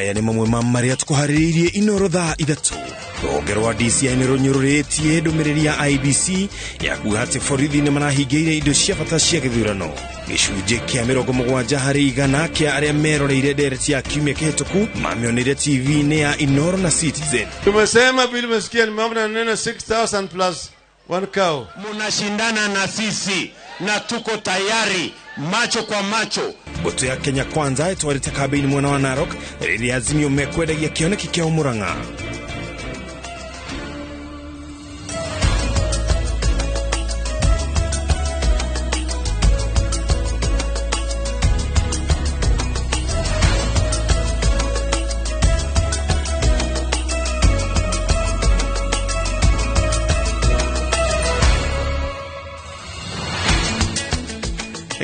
Maya nĩ mamwe ma marĩa tũkũharĩrĩirie Inoro thaa 3. Rũhonge rwa DCI nĩ rũnyũrũrĩtie ndũmĩrĩri ya IEBC ya kuga atĩ borithi nĩ marahingĩire indo cia bata cia gĩthurano. Gĩcunjĩ kĩa 70% kĩa arĩa meroreire ndereti ya kiumia kĩhĩtũku mamĩonire TV-inĩ ya Inoro na Citizen. Tumesema vile umesikia, nimeona neno 6000 plus 1 cow. Munashindana na sisi na tuko tayari macho kwa macho. Mbũtũ ya Kenya Kwanza ĩtwarĩte kambĩini mwena wa Narok rĩrĩa Azimio mekwendagia kĩoneki kĩa Murang'a.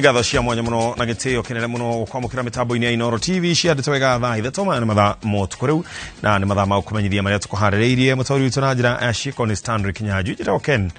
Ngatho cia mwanya muno na gĩtĩo kĩnene mũno kwamũkĩra mĩtambo-inĩ ya Inoro TV ciandĩtwo wega thaa 3. Maya nĩ mathaa ma ũtukũ rĩu na nĩ mathaa ma gũkũmenyithia marĩa tũkũharĩrĩirie. Mũtaũri witũ na njĩra ya ciĩko nĩ Stanley Kinyanjui, njĩtagwo Ken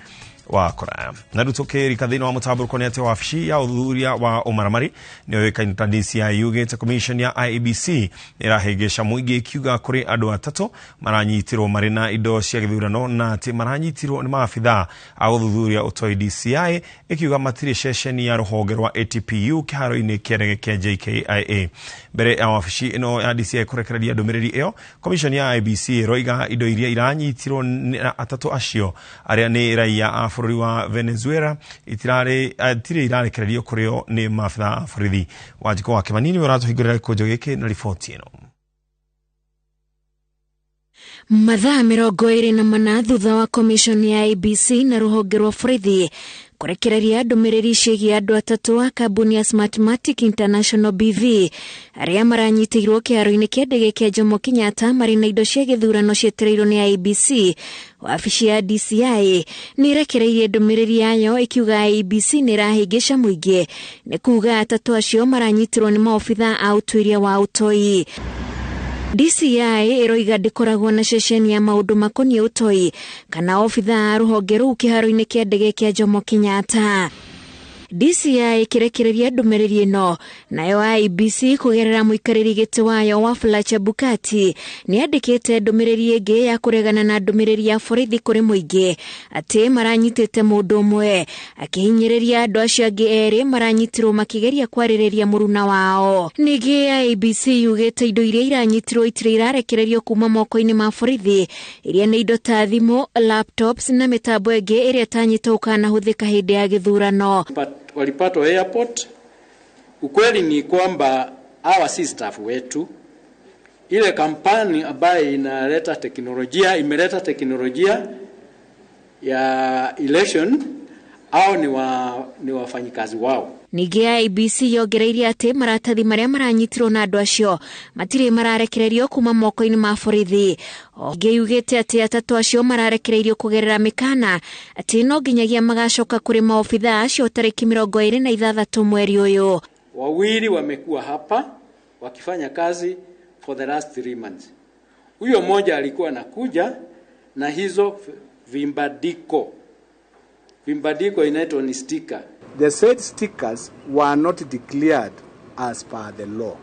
wa Koraya. Na rĩu tũkĩrika thĩinĩ wa mũtambũrũko nĩ atĩ wabici ya ũthuthuria wa ũmaramari nĩyo yũĩkaine ta DCI yugĩte commission ya IEBC nĩ ĩrahĩngĩca mũingĩ ĩkiuga kũrĩ andũ 3 maranyitirwo marĩ na indo cia gĩthurano na atĩ maranyitirwo nĩ maabithaa a gũthuthuria ũtoi. DCI ĩkiuga matirĩ ceceni ya rũhonge rwa ATPU kĩharo-inĩ kĩa ndege kĩa JKIA. Mbere ya wabici ĩno ya DCI kũrekereria ndũmĩrĩri ĩyo, commission ya IEBC ĩroiga indo iria iranyitirwo nĩ 3 acio arĩa nĩ raia a bũrũri wa Venezuela itirĩ irarekererio kũrĩo nĩ maabithaa a borithi. Wanjikũ wa Kĩmani nĩwe ũratũhingũrĩra gĩkũnjo gĩkĩ na riboti ĩno. Mathaa 24 thutha wa commission ya IEBC na rũhonge rwa borithi kũrekereria ndũmĩrĩri ciĩgiĩ andũ 3 a kambuni ya Smartmatic International BV arĩa maranyitĩirwo kĩharo-inĩ kĩa ndege kĩa Jomo Kenyatta marĩ na indo cia gĩthurano cietereirwo nĩ IEBC. Wabici ya DCI nĩ ĩrekereirie ndũmĩrĩri yayo ĩkiuga IEBC nĩ ĩrahĩngĩca mũingĩ nĩ kuga 3 acio maranyitirwo nĩ maobithaa a ũtuĩria wa ũtoi. DCI ĩroiga ndĩkoragwo na ceceni ya maũndũ makoniĩ ũtoi kana obithaa a rũhonge rũu kĩharo-inĩ kĩa ndege kĩa Jomo Kenyatta. DCI ĩkĩrekereria ndũmĩrĩri ĩno, nayo IEBC kũgerera mũikarĩri gĩtĩ wayo Wafula Chebukati nĩandĩkĩte ndũmĩrĩri ĩngĩ ya kũregana na ndũmĩrĩri ya borithi kũrĩ mũingĩ atĩ maranyitĩte mũndũ ũmwe akĩhinyĩrĩria andũ acio angĩ 2 maranyitirwo makĩgeria kwarĩrĩria mũruna wao. Ningĩ IEBC yugĩte indo iria iranyitirwo itirĩ irarekererio kuma moko-inĩ ma borithi iria nĩ indo ta thimũ, laptops na mĩtambo ĩngĩ ĩrĩa ĩtanyĩtwo gũkanahũthĩka hĩndĩ ya gĩthurano. Walipatwa airport. Ukweli ni kwamba hawa si staff wetu. Ile kampani ambayo inaleta teknolojia, imeleta teknolojia ya election, hao ni wafanyikazi wao. Ningĩ IEBC yongereire atĩ maratathi marĩa maranyitirwo na andũ acio matirĩ mararekererio kuma moko-inĩ ma borithi. Ongĩ yugĩte atĩ 3 acio mararekereirio kũgerera mĩkana atĩ no nginyagia magacoka kũrĩ maobithaa acio tarĩki 26 mweri ũyũ. Wawili wamekuwa hapa wakifanya kazi for the last 3 months. Huyo mmoja alikuwa anakuja na hizo vimbadiko. Vimbadiko inaitwa ni sticker. The said stickers were not declared as per the law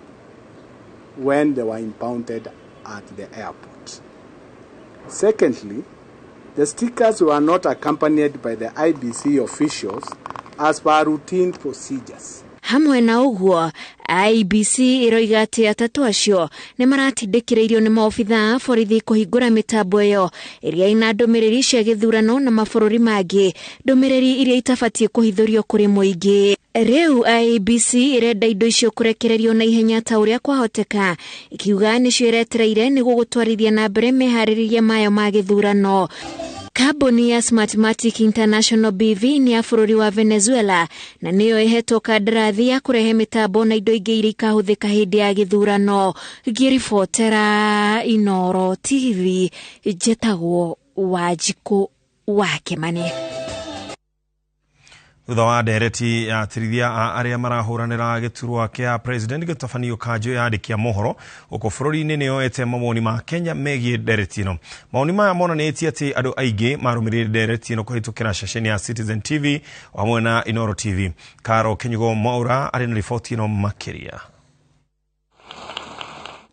when they were impounded at the airport. Secondly, the stickers were not accompanied by the IEBC officials as per routine procedures. Hamwe na ũguo, IEBC ĩroiga atĩ 3 acio nĩ maratindĩkĩrĩirio nĩ maobithaa a borithi kũhingũra mĩtambo ĩyo ĩrĩa ĩna ndũmĩrĩri cia gĩthurano na mabũrũri mangĩ, ndũmĩrĩri iria itabatiĩ kũhithũrio kũrĩ mũingĩ. Rĩu IEBC ĩrenda indo icio kũrekererio na ihenya ta ũrĩa kwahoteka, ikiuga nĩcio ĩretereire nĩguo gũtwarithia na mbere meharĩrĩria mayo ma gĩthurano. Kambuni ya Smartmatic International BV nĩ ya bũrũri wa Venezuela na nĩyo ĩhetwo kandarathi ya kũrehe mĩtambo na indo ingĩ iria ikahũthĩka hĩndĩ ya gĩthurano. Ngĩribotera Inoro TV, njĩtagwo Wanjikũ wa Kĩmani. Thutha wa ndereti ya atirithia a arĩa marahũranĩra gĩturwa kĩa president gĩtabanio kanjũ ya andĩki a mohoro gũkũ bũrũri-inĩ nĩyoete mawoni ma Kenya megiĩ ndereti ĩno. Mawoni maya monanĩtie atĩ andũ aingĩ marũmĩrĩire ndereti ĩno kũhĩtũkĩra ceceni ya Citizen TV o hamwe na Inoro TV. Karo Kinyugo Mwaura arĩ na riboti ĩno makĩria.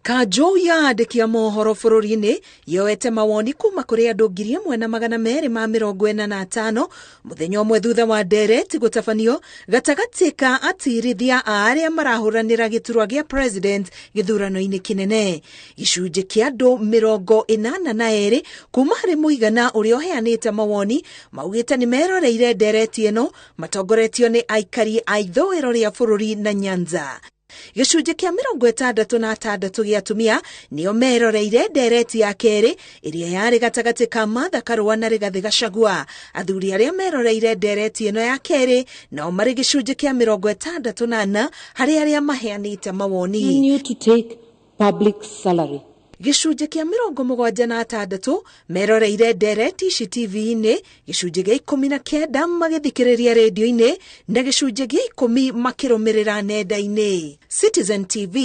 Kanjũ ya andĩki a mohoro bũrũri-inĩ yoete mawoni kuma kũrĩ andũ 1245 mũthenya ũmwe thutha wa ndereti gũtabanio gatagatĩ ka atirithia a arĩa marahũranĩra gĩturwa gĩa president gĩthurano-inĩ kĩnene. Gĩcunjĩ kĩa andũ 82 kuma harĩ mũigana ũrĩa ũheanĩte mawoni maugĩte nĩ meroreire ndereti ĩno matongoretio nĩ aikari a ithũĩro rĩa bũrũri na Nyanza. Gĩcunjĩ kĩa 66 gĩa atumia nĩo meroreire ndereti ya kerĩ ĩrĩa yarĩ gatagatĩ ka Martha Karua na Rigathĩ Gachagua. Athuri arĩa meroreire ndereti ĩno ya kerĩ nao marĩ gĩcunjĩ kĩa 64 harĩ arĩa maheanĩte mawoni. To take public salary. Gĩcunjĩ kĩa 76 meroreire ndereti ici TV-inĩ, gĩcunjĩ gĩa 19 magĩthikĩrĩria rĩndiũ-inĩ na gĩcunjĩ gĩa 10 makĩrũmĩrĩra nenda-inĩ. Citizen TV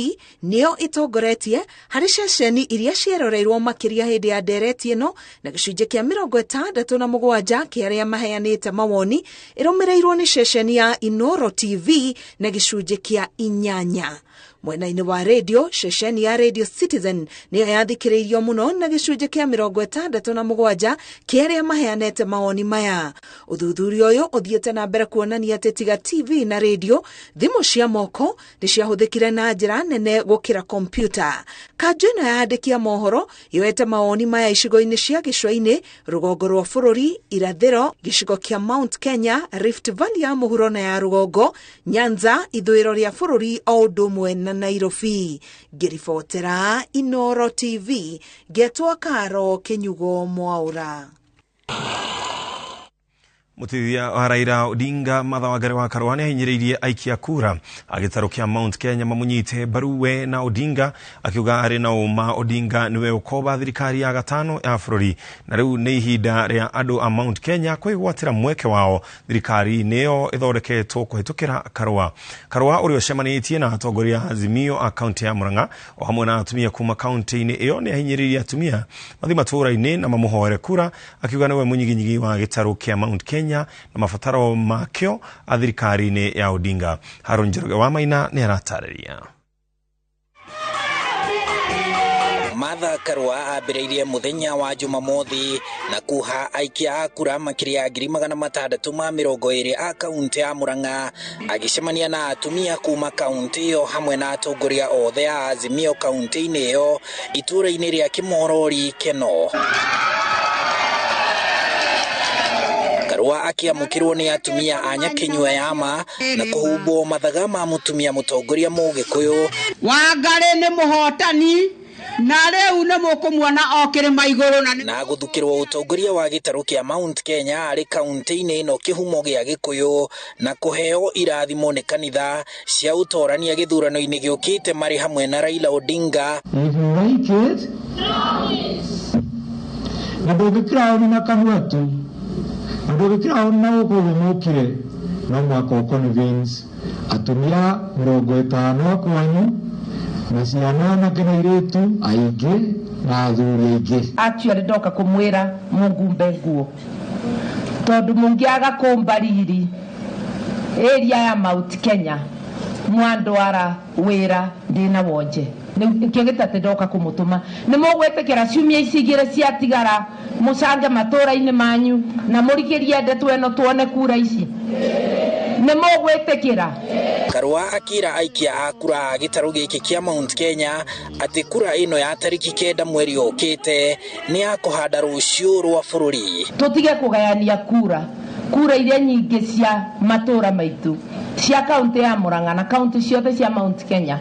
nĩyo ĩtongoretie harĩ ceceni iria cieroreirwo makĩria hĩndĩ ya ndereti ĩno na gĩcunjĩ kĩa 67 kĩa arĩa maheanĩte mawoni, ĩrũmĩrĩirwo nĩ ceceni ya Inoro TV na gĩcunjĩ kĩa 8. Mwena-inĩ wa radio, ceceni ya Radio Citizen nĩyo yathikĩrĩirio mũno na gĩcunjĩ kĩa 67 kĩa arĩa maheanĩte mawoni maya. Ũthuthuria ũyũ ũthiĩte na mbere kuonania atĩ tiga TV na radio, thimũ cia moko nĩ ciahũthĩkire na njĩra nene gũkĩra kompiuta. Kanjũ ĩno ya andĩki a mohoro yoete mawoni maya icigo-inĩ cia gĩcũa-inĩ, rũgongo rwa bũrũri, irathĩro, gĩcigo kĩa Mount Kenya, Rift Valley ya mũhuro na ya rũgongo, Nyanza, ithũĩro rĩa bũrũri o ũndũ ũmwe na Nairobi. Ngĩribotera Inoro TV, ngetwo Karo Kinyugo Mwaura. Mũtithia wa Raila Odinga Martha Wangari wa Karua nĩ ahinyĩrĩirie aikia kura a gĩtarũ kĩa Mount Kenya mamũnyite mbaru we na Odinga, akiuga arĩ na ũma Odinga nĩwe ũkoba thirikari ya gatano ya bũrũri na rĩu nĩ ihinda rĩa andũ a Mount Kenya kwĩgwatĩra mweke wao thirikari-inĩ ĩyo ĩthondeketwo kũhĩtũkĩra Karua. Karua ũrĩa ũcemanĩtie na atongoria a Azimio a kaunti ya Murang'a o hamwe na atumia kuma kaunti-inĩ ĩyo nĩ ahinyĩrĩirie atumia mathiĩ matũũra-inĩ na mamũhoere kura, akiuga nĩwe mũnyiginyigi wa gĩtarũ kĩa Mount Kenya na mabataro makĩo a thirikari-inĩ ya Odinga. Haron Njoroge wa Maina nĩ aratarĩria. Martha Karua ambĩrĩirie mũthenya wa Jumamothi na kuha aikia a kura makĩria 620,000 a kaunti ya Murang'a, agĩcemania na atumia kuma kaunti ĩyo hamwe na atongoria othe a Azimio kaunti-inĩ ĩyo itũũra-inĩ rĩa Kimorori Keno. Karua akĩamũkĩrwo nĩ atumia a Nyakinyua ya ma na kũhumbwo mathaga ma mũtumia mũtongoria Mũgĩkũyũ. Wangarĩ nĩ mũhotani na rĩu nĩ mũkũmuona okĩrĩma igũrũ na gũthukĩrwo ũtongoria wa gĩtarũ kĩa Mount Kenya arĩ kaunti-inĩ ĩno kĩhumo gĩa Gĩkũyũ na kũheo irathimo nĩ kanitha cia ũtorania gĩthurano-inĩ gĩũkĩte marĩ hamwe na Raila Odinga. If you like it, na ndũngĩkĩra na kanua tu, na ndũngĩkĩra na gũkũ ũguo mũkire, no mũhaka ũ convince atumia 50 kwanyu na ciana anake na airĩtu aingĩ na athuri aingĩ. Actually ndoka kũmwĩra mũngumbe nguo tondũ mũngĩaga kũmba riri area ya Mount Kenya mwandwara wĩra ndĩna wonje nĩkĩo gĩtatĩ ndoka kũmũtũma. Nĩ mũgwĩtĩkĩra ciumia ici igĩrĩ ciatigara mũcange matũũra-inĩ manyu na mũrigĩrie ndeto ĩno tuone kura ici. Nĩ mũgwĩtĩkĩra? Karua akĩra aikia a kura a gĩtarũ gĩkĩ kĩa Mount Kenya atĩ kura ĩno ya tarĩki 9 mweri ũkĩte nĩ ya kũhanda rũciũ rwa bũrũri. Tũtige kũgayania kura, kura iria nyingĩ cia matũũra maitũ cia kaunti ya Murang'a na kaunti ciothe cia Mount Kenya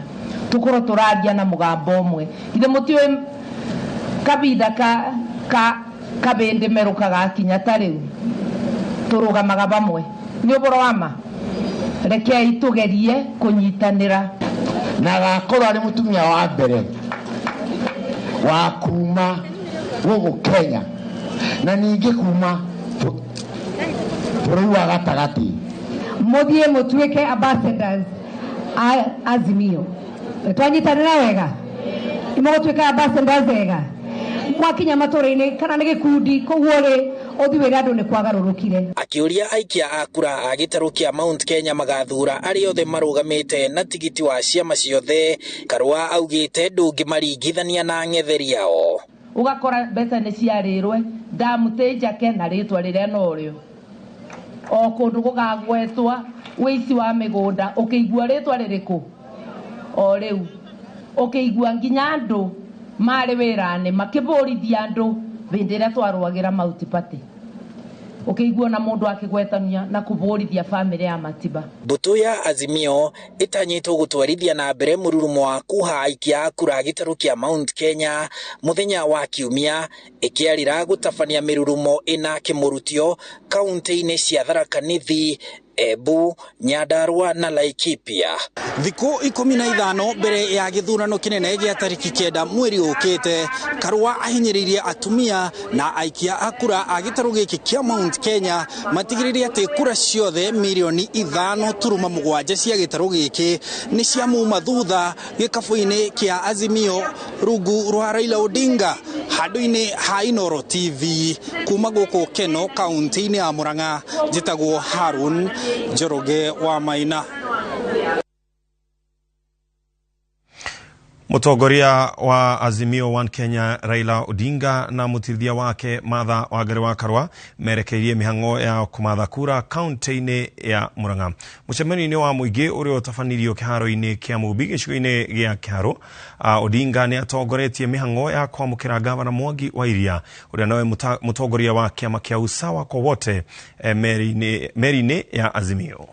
tũkorwo tũraria na mũgambo ũmwe. Ithe mũtiũĩ kabinda ka kabĩndĩ merũka gakinya ta rĩu tũrũgamaga vamwe. Nĩ ũhoro wa ma, rekei tũgerie kũnyitanĩra. Na agakorwo arĩ mũtumia wa mbere wa kuma gũkũ Kenya na ningĩ kuma bũrũri wa gatagatĩ. Mũthiĩ mũtuĩke ambassadors a Azimio. Twanyitanĩra wega, nĩmũgũtuĩka ambassadors wega mwakinya matũũra-inĩ kana nĩ gĩkundi koguo rĩ Uthi wire andu ni kwagarurukire. Akiuria aikia a kura a gitaru kia Mount Kenya magathura aria othe marugamite na tigiti wa ciama ciothe. Karua augite ndungimaringithania na ang'etheri ao. Ugakora mbeca ni ciarirwe ndamuti njake na ritwa riria norio o kundu gugagwetwa wici wa migunda ukiigua ritwa ririku o riu ukiigua nginya andu mari wirani makiburithia andu hindi iria twarwagira Mauti Party ukiigua na mundu akigwetania na kuburithia family ya Matiba. Mbutu ya Azimio itanyitwo gutwarithia na mbere mururumo wa kuha aikia a kura gitaru kia Mount Kenya muthenya wa kiumia ikiarira gutabania mirurumo ina kimurutio kaunti-ini cia Tharaka Nithi, Embu, Nyandarua na Laikipia. Thiku 15 mbere ya githurano kinene gia tariki 9 mweri ukite, Karua ahinyiririe atumia na aikia a kura a gitaru giki kia Mount Kenya matigiririe ati kura ciothe milioni 5.7 cia gitaru giki ni cia muma thutha gikabu-ini kia Azimio rungu rwa Raila Odinga. Handu-ini ha Inooro TV kuma guku Keno kaunti-ini ya Murang'a, njitagwo Harun Njoroge wa Maina. Mutongoria wa Azimio One Kenya Raila Odinga na mutirithia wake Martha Wangari wa Karua merekeirie mihango ya kumatha kura kaunti-ini ya Murang'a. Mucemanio-ini wa muingi uria utabanirio kiharo-ini kia Mumbi gicigo-ini gia Kiharu, Odinga ni atongoretie mihango ya kwamukira gavana Mwangi wa Iria uria nowe mutongoria wa kiama kia Usawa kwa Wote meri-ini ya Azimio.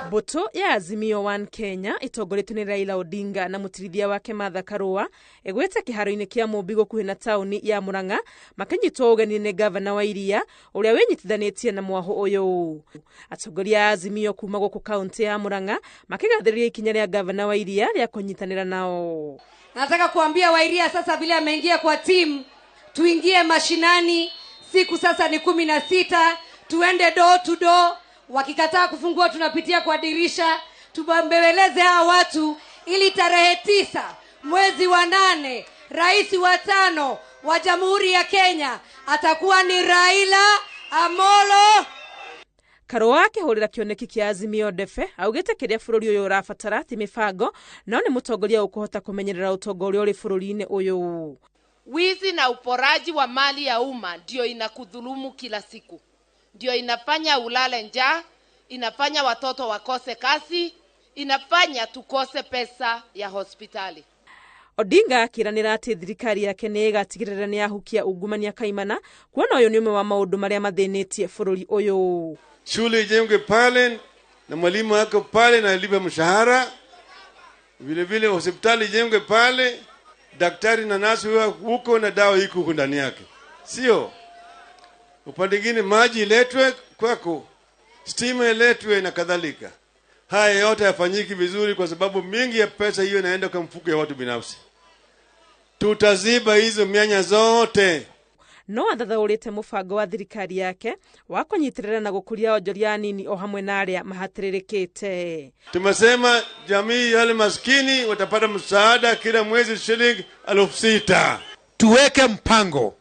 Mbutu ya Azimio One Kenya itongoretio ni Raila Odinga na mutirithia wake Martha Karua igwete kiharo-ini kia Mumbi gukuhi na tauni ya Murang'a makinyitwo ugeni ni gavana wa Iria uria winyitithanitie na mwahu uyu. Atongoria a Azimio kuma guku kaunti ya Murang'a makigathiriria ikinya ria gavana wa Iria ria kunyitanira nao. Nataka kuambia wa Iria sasa vile ameingia kwa timu, tuingie mashinani. Siku sasa ni 16, tuende door to door. Wakikataa kufungua tunapitia kwa dirisha, tubambeleze hawa watu ili tarehe 9 mwezi wa 8 rais wa 5 wa Jamhuri ya Kenya atakuwa ni Raila Amolo. Karua akihurira kioneki kia Azimio ndefe augite kiria bururi uyu urabatara ti mibango no ni mutongoria ukuhota kumenyerera utongoria uri bururi-ini uyu. Wizi na uporaji wa mali ya umma ndio inakudhulumu kila siku. Ndio inafanya ulale njaa, inafanya watoto wakose kazi, inafanya tukose pesa ya hospitali. Odinga akiranira ati thirikari yake ni igatigirira ni yahukia ungumania kaimana kuona uyu ni umwe wa maundu maria mathinitie bururi uyu. Shule ijengwe pale na mwalimu wako pale na alipe mshahara, vile vile hospitali ijengwe pale, daktari na nasi huko na dawa iko huko ndani yake. Sio upande mwingine maji iletwe kwako, stima iletwe na kadhalika. Haya yote yafanyiki vizuri kwa sababu mingi ya pesa hiyo inaenda kwa mfuko ya watu binafsi. Tutaziba hizo mianya zote. No athathaurite mubango wa thirikari yake wa kunyitirira na gukuria onjoria anini o hamwe na aria mahatiririkite. Tumesema jamii yale maskini watapata msaada kila mwezi shilingi 6,000. Tuweke mpango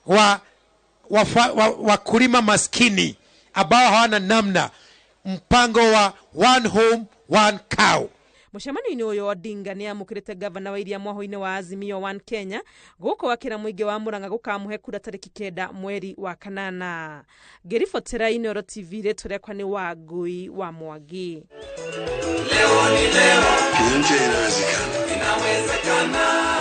wa wakulima maskini ambao hawana namna, mpango wa one home one cow. Mucemanio-ini uyu Odinga ni amukirite gavana wa Iria mwaho-ini wa Azimio One Kenya guku wakira muingi wa Murang'a gukamuhe kura tariki 9 mweri wa 8. Ngiribotera Inooro TV ritwa riakwa ni Wangui wa Mwangi. Leo ni leo, inawezekana.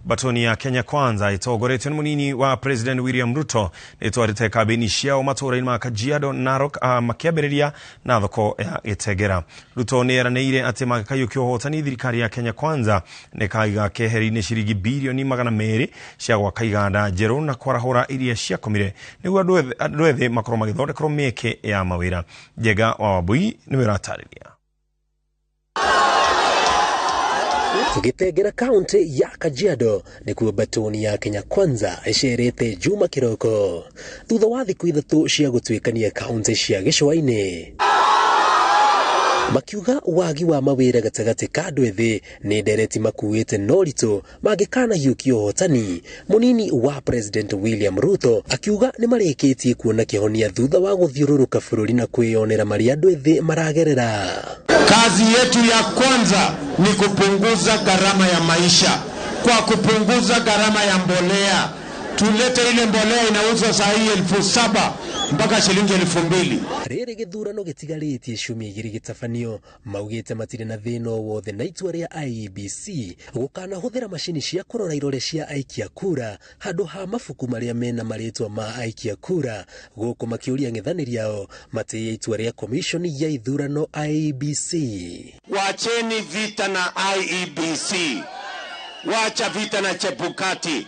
Batoni ya Kenya Kwanza itongoretio ni munini wa President William Ruto nitwarite kambeni ciao matura-ini ma Kajiado, Narok makiambiriria na thoko ya Gĩtengera. Ruto ni eranĩire atĩ mangĩkaiyũkia ũhotani thirikari ya Kenya Kwanza nĩ ĩkaiga keheri-inĩ ciringi birioni 200 cia gwaka iganda njerũ na kwarahũra iria ciakomire nĩguo andũ ethĩ makorwo magĩthondekerwo mĩeke ya mawĩra. Njenga wa Wambui nĩwe ũratarĩria. Gĩtengera kaunti ya Kajiado nĩkuo batoni ya Kenya Kwanza ĩcerete Juma kĩroko thutha wa thikũ 3 cia gũtuĩkania kaunti cia gĩcũa-inĩ. Makiuga wagi wa mawĩra gatagatĩ ka andũ ethĩ nĩ ndereti makuĩte na ũritũ mangĩkanahiũkia ũhotani. Mũnini wa President William Ruto akiuga nĩ marĩkĩtie kuona kĩhonia thutha wa gũthiũrũrũka bũrũri na kwĩyonera marĩa andũ ethĩ maragerera. Kazi yetu ya kwanza ni kupunguza gharama ya maisha kwa kupunguza gharama ya mbolea. Tulete ile mbolea inauzwa saa hii 7,000 mpaka shilingi 2,000. Rĩrĩ gĩthurano gĩtigarĩtie ciumia igĩrĩ gĩtabanio, maugĩte matirĩ na thĩna o wothe na itua rĩa IEBC gũkanahũthĩra macini cia kũrora irore cia aikia kura handũ ha mabuku marĩa mena marĩtwa ma aikia kura, gũkũ makĩũria ang'ethanĩri ao matĩĩe itua rĩa komishoni ya ithurano IEBC. Wacheni vita na IEBC, wacha vita na Chebukati,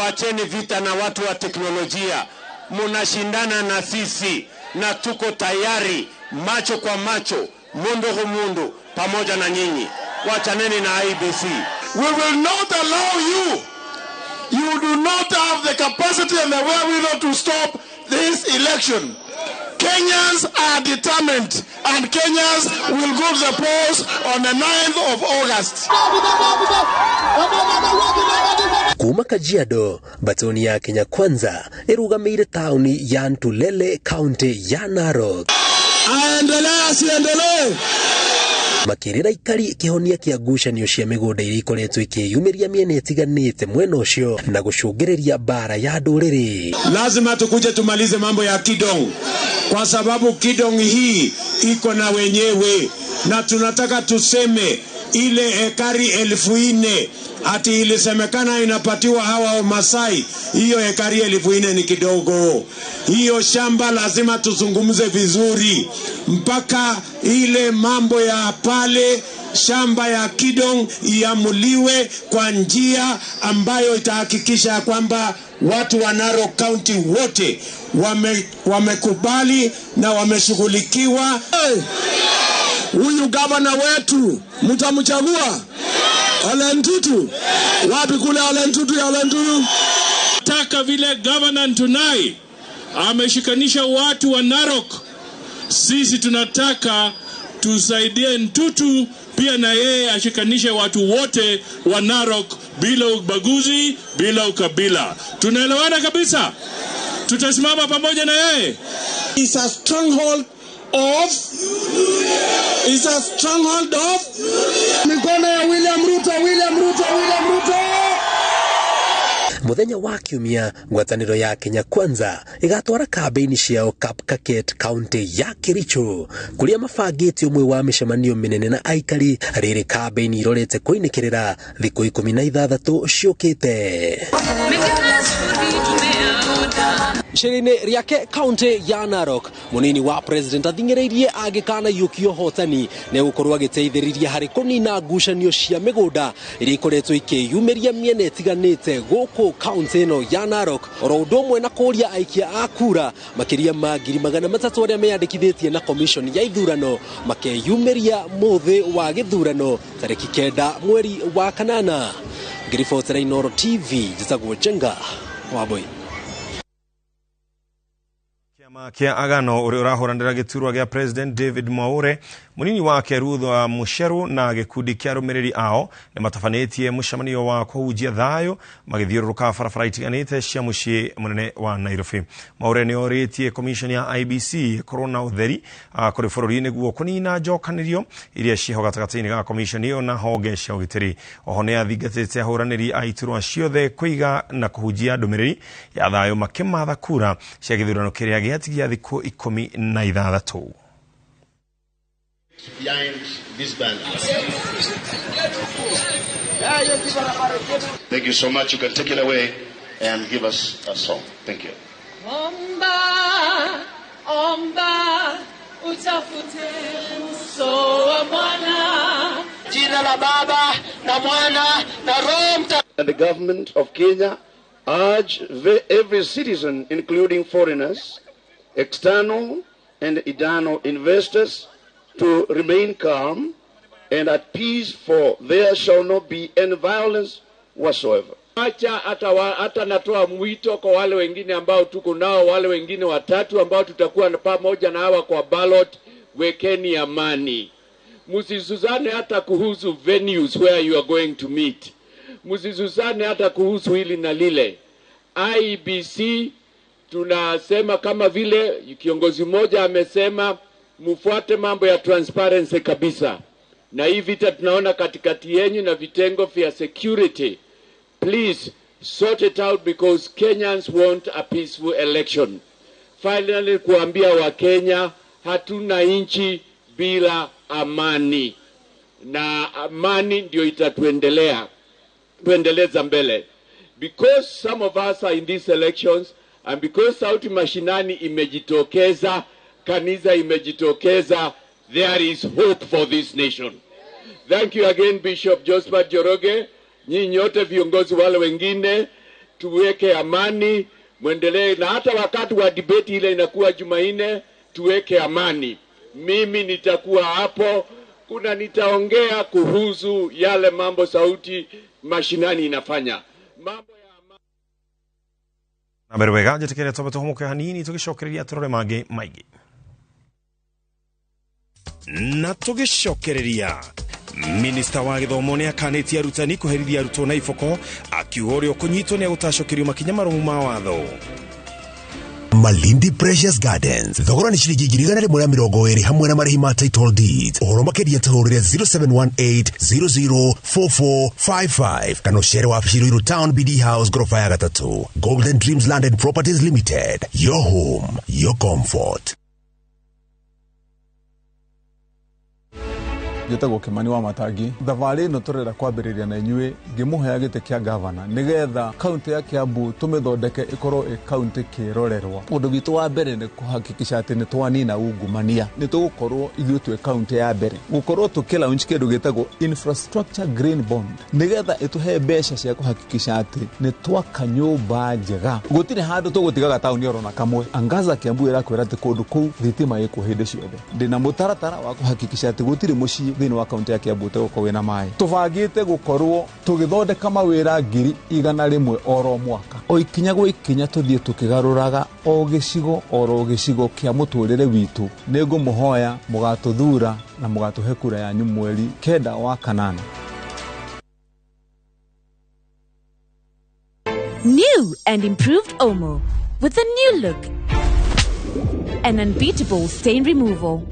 wacheni vita na watu wa teknolojia. Munashindana na sisi na tuko tayari macho kwa macho, mundu hu mundu, pamoja na nyinyi. Wachaneni na IEBC. We will not allow you. You do not have the capacity and the wherewithal to stop this election. Kenyans are determined, and Kenyans will go to the polls on the 9th of August. Kuma Kajiado, batoni ya Kenya Kwanza irugamĩire tauni ya Ntulele, kaunti ya Narok. Aendelee asiendelee? Makĩrĩra ikari kĩhonia kĩa ngucanio cia mĩgũnda iria ikoretwo ikĩyumĩria mĩena ĩtiganĩte mwena ũcio na gũcũngĩrĩria mbara ya ndũrĩrĩ. Lazima tukuje tumalize mambo ya Kidong, kwa sababu Kidong hii iko na wenyewe, na tunataka tuseme ile ekari 4,000 ati ilisemekana inapatiwa hawa Masai, hiyo ekari 4,000 ni kidogo. Hiyo shamba lazima tuzungumze vizuri mpaka ile mambo ya pale shamba ya Kidong iamuliwe kwa njia ambayo itahakikisha kwamba watu wa Narok County wote wamekubali na wameshughulikiwa. Huyu gavana wetu mtamchagua? Ole Ntutu. Wapi kule Ole Ntutu ya Ole Ntutu? Taka vile Governor Ntunai ameshikanisha watu wa Narok, sisi tunataka tusaidie Ntutu pia na yeye ashikanishe watu wote wa Narok bila ubaguzi, bila ukabila. Tunaelewana kabisa? Tutasimama pamoja na yeye. It's a stronghold of It's a stronghold of mikono ya William Ruto, William Ruto, William Ruto. Muthenya wa kiumia ngwatanĩro ya Kenya Kwanza ĩgatwara kambĩini ciao Kapkaket, kaunti ya Kericho, kũrĩa mabangĩte ũmwe wa mĩcemanio mĩnene na aikari. Rĩrĩ kambĩini irorete kũinĩkĩrĩra thikũ 16 ciũkĩte. Icera-inĩ rĩake kaunti ya Narok, mũnini wa president athing'ĩrĩirie angĩkanaiyũkia ũhotani nĩ egũkorwo agĩteithĩrĩria harĩ kũnina ngucanio cia mĩgũnda iria ikoretwo ikĩyumĩria mĩena ĩtiganĩte gũkũ kaunti ĩno ya Narok, oro ũndũ ũmwe na kũria aikia a kura makĩria ma 300,000 arĩa meyandĩkithĩtie na commission ya ithurano makeyumĩria mũthĩ wa gĩthurano tarĩki 9 mweri wa 8. Ngĩribotera Inooro TV, njĩtagwo Njenga Wambui. Kĩa Agano ũrĩa ũrahũranĩra gĩturwa gĩa President David Mwaure, mũnini wake Ruth Musheru na gĩkundi kĩa arũmĩrĩri ao nĩ matabanĩtie mũcemanio wa kũhunjia thayũ magĩthiũrũrũka barabara itiganĩte cia mũciĩ mũnene wa Nairobi. Mwaure nĩ orĩtie commission ya IEBC ĩkorwo na ũtheri kũrĩ bũrũri nĩguo kũnina njokanĩrio iria ciĩho gatagatĩ-inĩ ga commission ĩyo na honge cia ũgitĩri. Oho nĩ athingatĩte ahũranĩri a iturwa ciothe kũiga na kũhunjia ndũmĩrĩri ya thayũ makĩmatha kura cia gĩthurano kĩrĩa gĩatigia thikũ 16. Behind this banner. Thank you so much. You can take it away and give us a song. Thank you. Omba, omba, utafute uso wa Bwana. Jina la Baba na Mwana na Roho Mtakatifu. And the government of Kenya urge every citizen, including foreigners, external and internal investors, to remain calm and at peace, for there shall not be any violence whatsoever. Acha hata natoa mwito kwa wale wengine ambao tuko nao, wale wengine watatu ambao tutakuwa pamoja na hawa kwa ballot, wekeni amani. Msizuzane hata kuhusu venues where you are going to meet. Msizuzane hata kuhusu hili na lile. IEBC tunasema kama vile kiongozi mmoja amesema, mfuate mambo ya transparency kabisa. Na hii vita tunaona katikati yenyu na vitengo vya security. Please sort it out because Kenyans want a peaceful election. Finally, kuambia Wakenya hatuna nchi bila amani, na amani ndio itatuendelea tuendeleza mbele. Because some of us are in these elections and because Sauti Mashinani imejitokeza, kanisa imejitokeza, there is hope for this nation. Thank you again, Bishop Josephat Njoroge. Nyinyi nyote viongozi wale wengine, tuweke amani, muendelee, na hata wakati wa debate ile inakuwa Jumanne, tuweke amani. Mimi nitakuwa hapo, kuna nitaongea kuhusu yale mambo Sauti Mashinani inafanya. Mambo na mbere wega njetekere twambe tũhũmũke hanini tũgĩcokereria tũrore mangĩ maingĩ. Na tũgĩcokereria, Minista wa gĩthomo nĩ akanĩtie arutani kũherithia arutwo na iboko, akiuga ũrĩa ũkũnyitwo nĩ agũtacokerio makinya marũmu ma watho. Malindi Precious Gardens thogora nĩ ciringi 120,000 hamwe na marĩhi ma title deeds. Ũhoro makĩria tũhũrĩre 0718004455 kana ũcere wabici Ruiru Town BD House gorofa ya 3. Golden Dreams Land and Properties Limited, your home, your comfort. Njĩtagwo Kimani wa Matangi. Thabarĩ ĩno tũrenda kwambĩrĩria na inyuĩ ngĩmũhea gĩtĩ kĩa gavana nĩgetha kaunti ya Kiambu tũmĩthondeke ĩkorwo ĩ kaunti kĩrorerwa. Ũndũ witũ wa mbere nĩ kũhakikisha atĩ nĩ twanina ungumania. Nĩ tũgũkorwo ithuĩ twĩ kaunti ya mbere gũkorwo tũkĩlaunch kĩndũ gĩtagwo infrastructure green bond nĩgetha ĩtũhe mbeca cia kũhakikisha atĩ nĩ twaka nyũmba njega. Gũtirĩ handũ tũgũtigaga taũni oro na kamwe. Angaza Kiambu ĩrakwĩra atĩ kũndũ kũu thitima ĩkuo hĩndĩ ciothe. Ndĩna mũtaratara wa kũhakikisha atĩ gũtirĩ mũciĩ thĩinĩ wa kaunti ya Kiambu ũtegũkorwo wĩna maĩ. Tũbangĩte gũkorwo tũgĩthondeka mawĩra 100,000 oro mwaka. O ikinya gwa ikinya tũthiĩ tũkĩgarũraga o gĩcigo oro gĩcigo kĩa mũtũrĩre witũ. Nĩngũmũhoya mũgatũthura na mũgatũhe kura yanyu mweri 9 wa 8. New and improved Omo with a new look and unbeatable stain removal.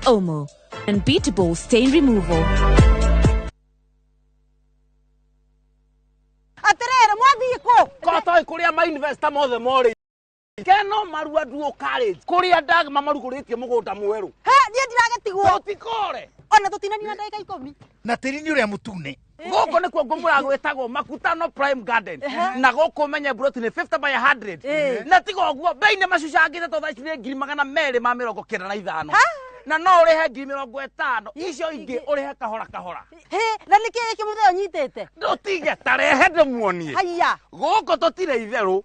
Omo, unbeatable stain removal. Atirere mwathii kũ? Kotoi kũrĩa ma investor mothe morĩ. Keno marua duo college kũrĩa ndagma marugũrĩtie mũgũnda mwerũ. He, niĩ ndiragĩtigwo. Tũtikore. Ona tũtinanina ndagĩka 10. Na tĩri nĩ ũrĩa mũtune. Gũkũ nĩkuo ngũmũra gwĩtagwo Makutano Prime Garden. Na gũkũ menye broti nĩ 50 by 100. Na tiga ũguo bei nĩ macucangĩte to thaa ici nĩ 295,000. Na no ũrĩhe 50,000 icio ingĩ ũrĩhe kahora kahora. Hĩ, na nĩkĩ gĩkĩ mũthee ũnyitĩte? Ndũtige tarehe ndĩmuonie. Haiya. Gũkũ tũtirĩ itherũ.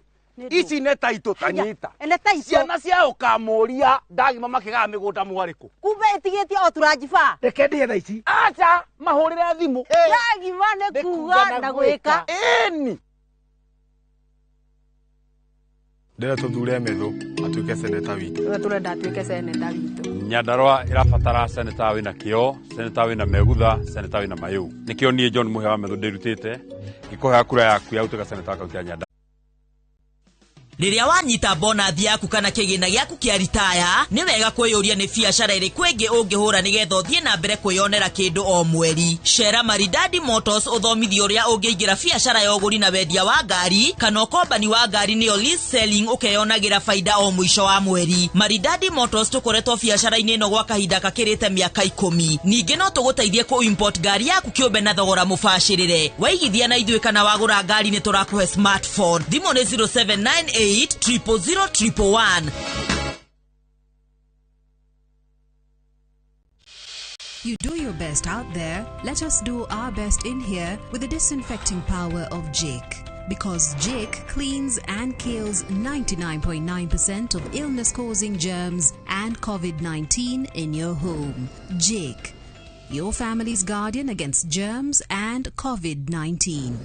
Ici nĩ taitũ tanyita. Nĩ taitũ. Ciana cia ũkamũria ndagima makĩgaga mĩgũnda mwarĩkũ. Kumbe ĩtigĩtie o turanjiba. Reke ndĩe thaa ici. Acha mahũrĩre thimũ. Ndagima nĩ kuga na gwĩka. Ĩni. Ndĩrenda tũthure Methu atuĩke seneta witũ. Ũrĩa tũrenda atuĩke seneta witũ. Nyandarua ĩrabatara seneta wĩna kĩo, seneta wĩna megutha, seneta wĩna mayũ. Nĩkĩo niĩ John Mũhĩa wa Methu ndĩrutĩte ngĩkũhea kura yaku ya gũtuĩka seneta wa kaunti ya Nyandarua. Rĩrĩa wanyita bonathi yaku kana kĩgĩna gĩaku kĩa ritaya, nĩ wega kwĩyũria nĩ biacara ĩrĩkũ ĩngĩ ũngĩhũra nĩgetha ũthiĩ na mbere kwĩyonera kĩndũ o mweri. Cera Maridadi Motors ũthomithio ũrĩa ũngĩingĩra biacara ya ũgũri na wendia wa ngari kana ũkombani wa ngari nĩyo lease selling, ũkeyonagĩra baida o mũico wa mweri. Maridadi Motors tũkoretwo biacara-inĩ ĩno gwa kahinda kakĩrĩte mĩaka 10. Ningĩ no tũgũteithie kũ import ngari yaku kĩũmbe na thogora mũbacĩrĩre. Waigithia na ithuĩ kana wagũra ngari nĩ tũrakũhe smartphone. Thimũ nĩ 0798 000 111. You do your best out there. Let us do our best in here with the disinfecting power of Jik. Because Jik cleans and kills 99.9% of illness-causing germs and COVID-19 in your home. Jik, your family's guardian against germs and COVID-19.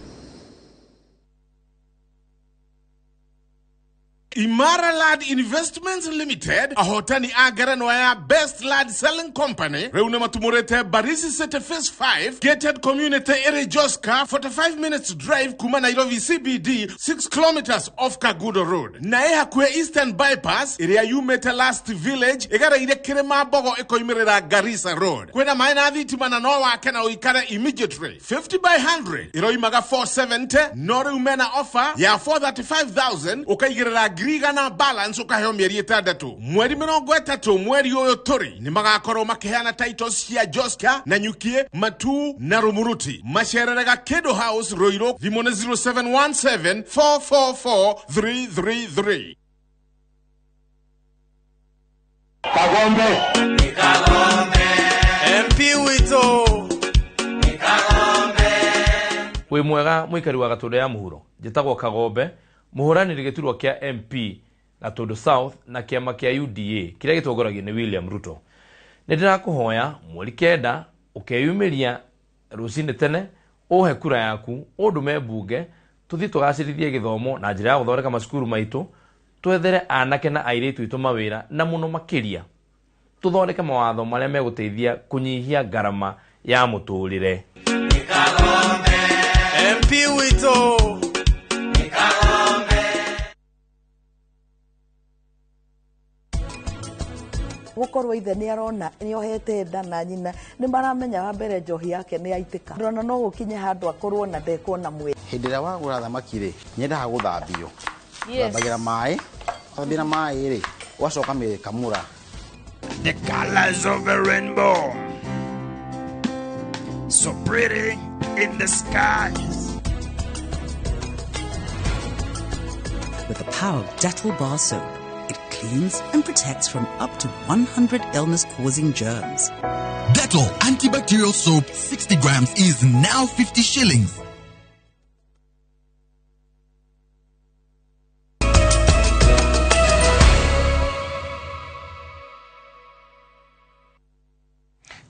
Imara Land Investments Limited ahotani a ngerenwa ya Best Land Selling Company rĩu nĩ matumũrĩte Barisi City Phase 5 gated community ĩrĩ Joska, 45 minutes drive kuma Nairobi CBD, 6 kilometers off Kagudo Road, na ĩ hakuhĩ Eastern Bypass ĩrĩa yumĩte Last Village ĩgereire Kĩrĩma Mbogo ĩkoimĩrĩra Garissa Road. Kwĩna maĩ na thitima na no wake na ũikare immediately. 50 by 100 ĩroimaga 470, no rĩu mena offer ya 435,000, ũkaigĩrĩra 100,000 balance ũkaheo mĩeri 6. Mweri 30 mweri ũyũ tũrĩ nĩ magakorwo makĩheana titles cia Joska na Nyukie, Matu na Rumuruti. Macererega Kido House Ruiru, thimũ nĩ 0717 444 333. Kagombe. MP witũ. Wĩ mwega mũikari wa Gatũndũ ya mũhuro, njĩtagwo Kagombe, mũhũranĩri gĩturwa kĩa MP Gatũndũ South na kĩama kĩa UDA kĩrĩa gĩtongoragio nĩ William Ruto. Nĩ ndĩrakũhoya mweri 9 ũkeyumĩria rũcinĩ tene, ũhe kura yaku, ũndũme mbunge, tũthiĩ tũgacĩrithie gĩthomo na njĩra ya gũthondeka macukuru maitũ, twethere anake na airĩtu aitũ mawĩra, na mũno makĩria tũthondeke mawatho marĩa megũteithia kũnyihia ngarama ya mũtũrĩre. MP witũ. Gukorwo ithe nĩ arona nĩ ohete nda na nyina nĩ maramenya wa mbere njohi yake nĩ yaitĩka, ndona no gũkinye handũ akorwo na ndekuona mwĩrĩ. Hĩndĩ ĩrĩa wagũra thamaki rĩ, nyendaga gũthambio. Yes. Thambagĩra maĩ, wathambia na maĩ rĩ, ũgacoka mĩkamũra. The colors of a rainbow, so pretty in the skies. With the power of Dettol bar soap, it cleans and protects from up to 100 illness-causing germs. Dettol antibacterial soap 60 grams is now 50 shillings.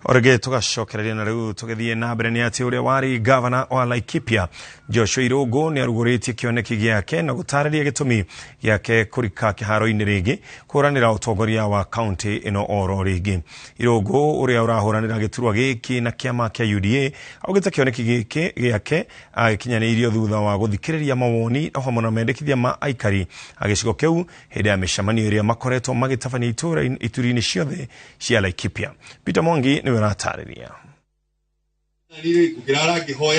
Orege tugacokereria na riu tugithie na mbere ni ati uria wari gavana wa Laikipia Joshua Irungu ni aruguritie kioneki giake na gutariria gitumi giake kurika kiharo-ini ringi kuranira utongoria wa kaunti ino oro ringi. Irungu uria urahuranira giturwa giki na kiama kia UDA augite kioneki giki giake agikinyaniirio thutha wa guthikiriria mawoni o hamwe na mendekithia ma aikari a gicigo kiu hindi ya micemanio iria makoretwo magitabania ituri-ini ciothe cia Laikipia. Peter Mwangi niwe ũratarĩria.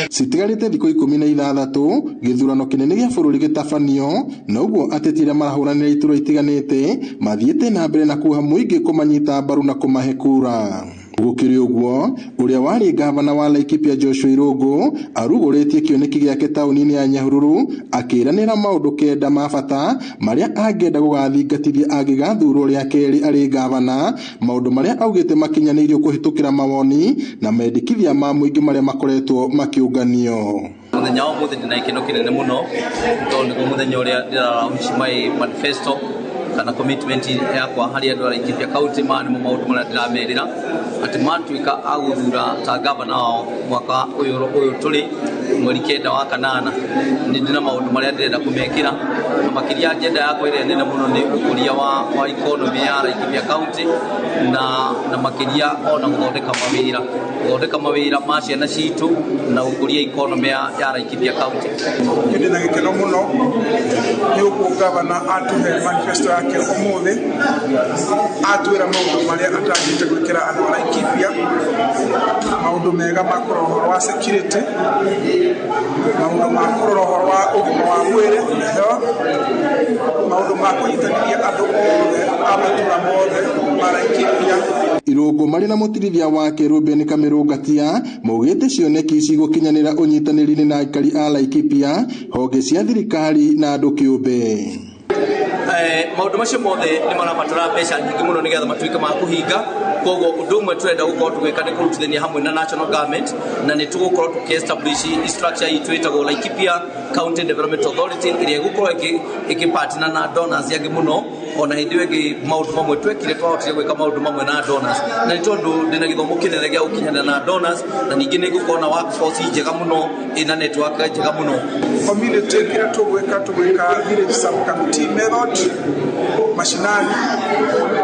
Citigarĩte thikũ 16 gĩthurano kĩnene gĩa bũrũri gĩtabanio, na ũguo ateti arĩa marahũranĩra iturwa itiganĩte mathiĩte na mbere na kuha mũingĩ kũmanyita mbaru na kũmahe kura. Gũkĩrĩ ũguo, ũrĩa warĩ gavana wa Laikipia Joshua Irungu arugũrĩtie kĩoneki gĩake taũni-inĩ ya Nyahururu akĩranĩra maũndũ 9 ma bata marĩa angĩenda gũgathingatithia angĩgathurwo rĩa kerĩ arĩ gavana, maũndũ marĩa augĩte makinyanĩirio kũhĩtũkĩra mawoni na mendekithia ma mũingĩ marĩa makoretwo makĩũnganio. Mũthenya wa ũmũthĩ ndĩna gĩkeno kĩnene mũno tondũ nĩguo mũthenya ũrĩa ndĩraraunch my manifesto kana commitment yakwa harĩ andũ a Laikipia County. Maya nĩmo maũndũ marĩa ndĩramerĩra atĩ matuĩka a gũthura ta gavana wao mwaka ũyũ tũrĩ mweri 9 wa 8, nĩ ndĩna maũndũ marĩa ndĩrenda kũmekĩra, na makĩria agenda yakwa ĩrĩa nene mũno nĩ ũkũria wa economy ya Laikipia County na makĩria ona gũthondeka mawĩra ma ciana citũ na gũkũria economy ya Laikipia County. Ndĩna gĩkeno mũno nĩ ũguo gavana atũhe manifesto yake ũmũthĩ, atwĩra maũndũ marĩa atanyĩte gwĩkĩra andũ a Laikipia, maũndũ mega ma kũrora ũhoro wa security, maũndũ ma kũrora ũhoro wa ũgima wa mwĩrĩ, health, maũndũ ma kũnyitanĩria andũ othe a matũra mothe ma Laikipia. Irungu marĩ na mũtirithia wake Ruben Kamiru Ngatia maugĩte cioneki ici gũkinyanĩra ũnyitanĩri-inĩ na aikari a Laikipia, honge cia thirikari na andũ kĩũmbe. Maũndũ macio mothe nĩ marabatara mbeca nyingĩ mũno nĩgetha matuĩke ma kũhinga. Koguo ũndũ ũmwe tũrenda gũkorwo tũgĩka nĩ kũrutithania hamwe na national government, na nĩ tũgũkorwo tũkĩ-establish structure itũ ĩtagwo Laikipia County Development Authority ĩrĩa ĩgũkorwo ĩkĩpartner na donors angĩ mũno Ona hĩndĩ ĩyo ĩngĩ maũndũ mamwe twekire, twahotire gwĩka maũndũ mamwe na donors, na nĩ tondũ ndĩna gĩthomo kĩnene gĩa gũkinyanĩra na donors, na ningĩ nĩ ngũkorwo na workforce njega mũno ĩna network njega mũno. Community kĩrĩa tũgwĩka, tũgwĩka village sub committee method mashinani,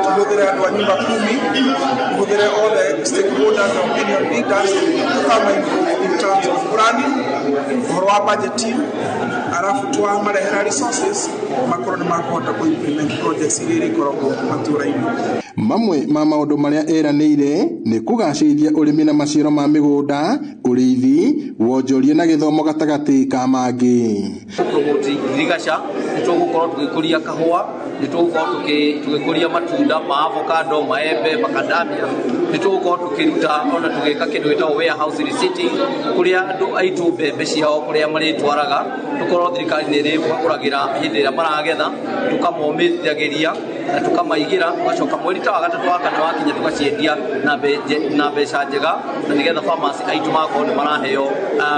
tũhũthĩre andũ a nyumba kumi, tũhũthĩre all the stakeholders and opinion leaders, tũkama involve in terms of planning, ũhoro wa budgeting, arabu twamarehera resources makorwo nĩ makũhota kũ implement projects iria irĩkoragwo matũra-inĩ. Mamwe ma maũndũ marĩa eranĩire nĩ kũgacĩrithia ũrĩmi na maciaro ma mĩgũnda, ũrĩithi, wonjoria na gĩthomo gatagatĩ ka mangĩ. Promote ngirigaca, nĩ tũgũkorwo tũgĩkũria kahũa, nĩ tũgũkorwo tũgĩkũria matunda ma avocado, maembe, macadamia, nĩ tũgũkorwo tũkĩruta ona tũgĩka kĩndũ gĩtagwo warehouse receipting, kũrĩa andũ aitũ mbembe ciao kũrĩa marĩtwaraga, tũkorwo thirikari nĩ ĩrĩmagũragĩra hĩndĩ ĩrĩa maragetha, tũkamomithagĩria na tũkamaigĩra, tũgacoka mweri ta wa gatatũ wa kana wakinya tũgaciendia na mbeca njega, na nĩgetha farmers aitũ magakorwo nĩ maraheo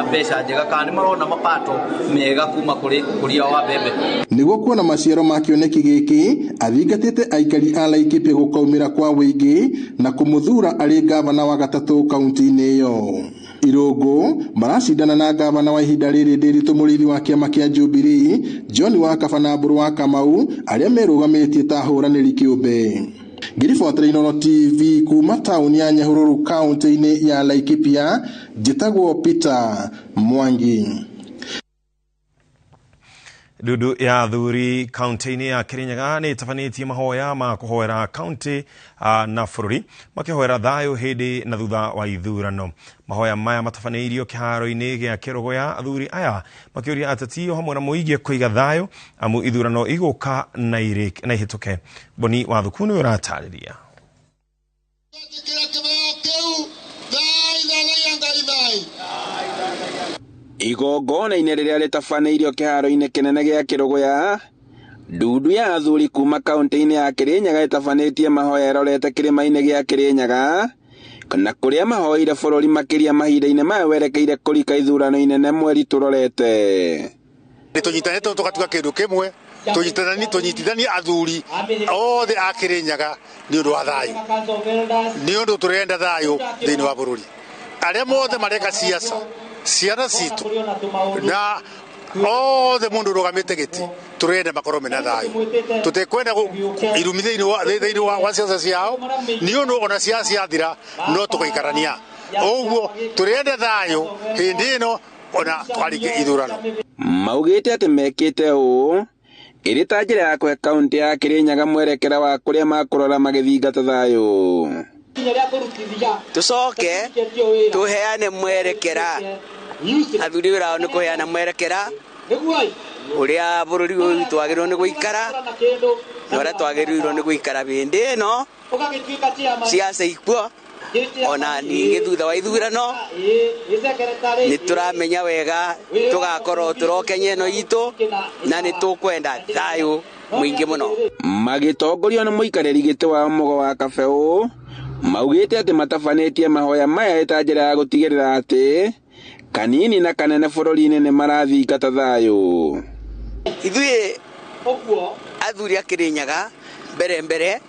mbeca njega kana nĩ marona mapato mega kuma kũrĩ ũkũria wa mbembe. Nĩguo kuona maciaro ma kĩoneki gĩkĩ, athingatĩte aikari a Laikipia gũkaumĩra kwa wĩingĩ na kũmũthura arĩ ngavana wa gatatũ kaunti-inĩ ĩyo. Irũngũ maracindana na ngavana wa ihinda rĩrĩ Ndiritu Mũrĩithi wa kĩama kĩa Jubilee, John Wakaba na Mbũrũ wa Kamau, arĩa merũgamĩtie ta ahũranĩri kĩũmbe. Ngĩribotera Inooro TV kuma taũni ya Nyahururu kaunti-inĩ ya Laikipia, njĩtagwo Peter Mwangi. Ndundu ya athuri kaunti-inĩ ya Kirinyaga nĩ ĩtabanĩtie mahoya ma kũhoera kaunti na bũrũri, makĩhoera thayũ hĩndĩ na thutha wa ithurano. Mahoya maya matabanĩirio kĩharo-inĩ gĩa Kĩrũgũya, athuri aya makĩũria ateti o hamwe na mũingĩ kũiga thayũ amu ithurano igũka na ihĩtũke. Boni Wathuku nĩwe ũratarĩria. Igongona-inĩ rĩrĩa rĩtabanĩirio kĩharo-inĩ kĩnene gĩa Kĩrũgũya, ndundu ya athuri kuma kaunti-inĩ ya Kirinyaga ĩtabanĩtie mahoya ĩrorete kĩrĩma-inĩ gĩa Kirinyaga, na kũrĩa mahoire bũrũri makĩria mahinda-inĩ maya werekeire kũrika ithurano inene mweri tũrorete. Tũnyitanĩte tũgatuĩka kĩndũ kĩmwe, tũnyitithanie athuri othe a Kirinyaga nĩ ũndũ wa thayũ, nĩ ũndũ tũrenda thayũ thĩinĩ wa bũrũri. Arĩa mothe mareka siasa, ciana citũ na othe mũndũ ũrũgamĩte gĩtĩ, tũrenda makorwo mena thayũ. Tũtikwenda irumi thĩinĩ wa ciaca ciao, nĩ ũndũ ona ciaca ciathira no tũgaikarania. Ũguo tũrenda thayũ hĩndĩ ĩno ona twarĩkia ithurano. Maugĩte atĩ mekĩte ũũ ĩrĩ ta njĩra ya kũhe kaunti ya Kirinyaga mwerekera wa kũrĩa makũrora magĩthingata thayũ. Tũcoke tũheane mwerekera, athuri wĩra wao nĩ kũheana mwerekera ũrĩa bũrũri ũyũ witũ wagĩrĩirwo nĩ gũikara na ũrĩa twagĩrĩirwo nĩ gũikara hĩndĩ ĩno ciaca ikuo, ona ningĩ thutha wa ithurano nĩ tũramenya wega tũgakorwo tũrokenya ĩno itũ na nĩ tũkwenda thayũ mũingĩ mũno. Magĩtongorio nĩ mũikarĩri gĩtĩ wa Mũgo wa Kabeũ, maugĩte atĩ matabanĩtie mahoya maya ĩta njĩra ya gũtigĩrĩra atĩ kanini na kanene bũrũri-inĩ nĩ marathingata thayũ. Ithuĩ athuri a Kirinyaga mbere mbere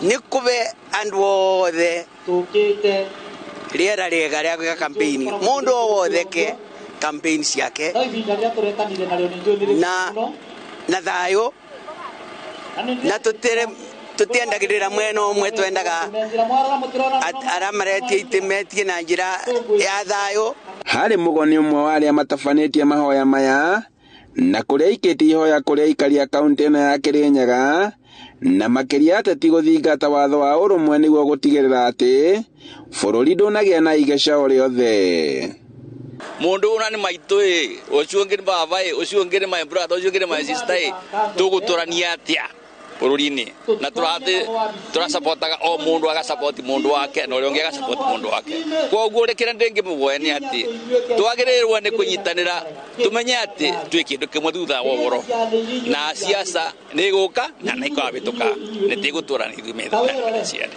nĩ kũbe andũ othe rĩera rĩega rĩa gwĩka campaign, mũndũ o wothe ke campaign ciake na thayũ, na tũtiendagĩrĩra mwena ũmwe, twendaga arĩa maretie itĩ metie na njĩra ya thayũ. Harĩ mũgoni ũmwe wa arĩa matabanĩtie mahoya maya na kũrĩa aikĩtie ihoya kũrĩ aikari a kaunti ĩno ya Kirinyaga, na makĩria ateti gũthingata watho wa ũrũmwe nĩguo gũtigĩrĩra atĩ bũrũri ndũnagĩa na igeca o rĩothe. Mũndũ ũna nĩ maitũ ĩ, ũcio ũngĩ nĩ baba ĩ, ũcio ũngĩ nĩ my brother, ũcio ũngĩ nĩ my sister ĩ, tũgũtũrania atĩa bũrũri-inĩ? Na tũrasapotaga o mũndũ agasapoti mũndũ wake na ũrĩa ũngĩ agasapoti mũndũ wake. Koguo kĩrĩa ndĩngĩmũvoya nĩ atĩ twagĩrĩirwo nĩ kũnyitanĩra, tũmenye atĩ twĩ kĩndũ kĩmwe thutha wa ũhoro, na siasa nĩ ĩgũka na nĩ ĩkahĩtũka, nĩ tĩgũtũra ithuĩ metha ciana.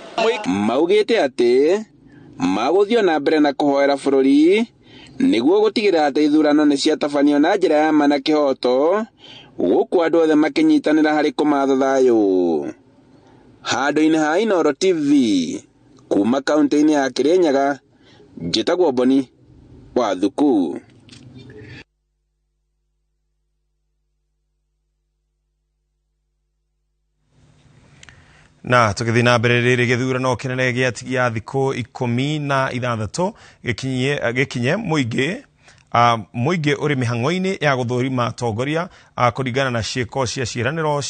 Maugĩte atĩ magũthiĩ na mbere na kũhoera bũrũri nĩguo gũtigĩrĩra atĩ ithurano nĩ ciatabanio na njĩra ya ma na kĩhooto, Gũkũ andũ othe makĩnyitanĩra harĩ kũmatha thayũ. Handũ-inĩ ha Inooro TV kuma kaunti-inĩ ya Kirinyaga, njĩtagwo Boni wa Thuku. Na tũgĩthiĩ na mbere rĩrĩ gĩthurano kĩnene gĩa thikũ 16 gĩkinye mũingĩ mũingĩ ũrĩ mĩhang'o-inĩ ya gũthũrima atongoria kũringana na ciĩko cia ciĩranĩro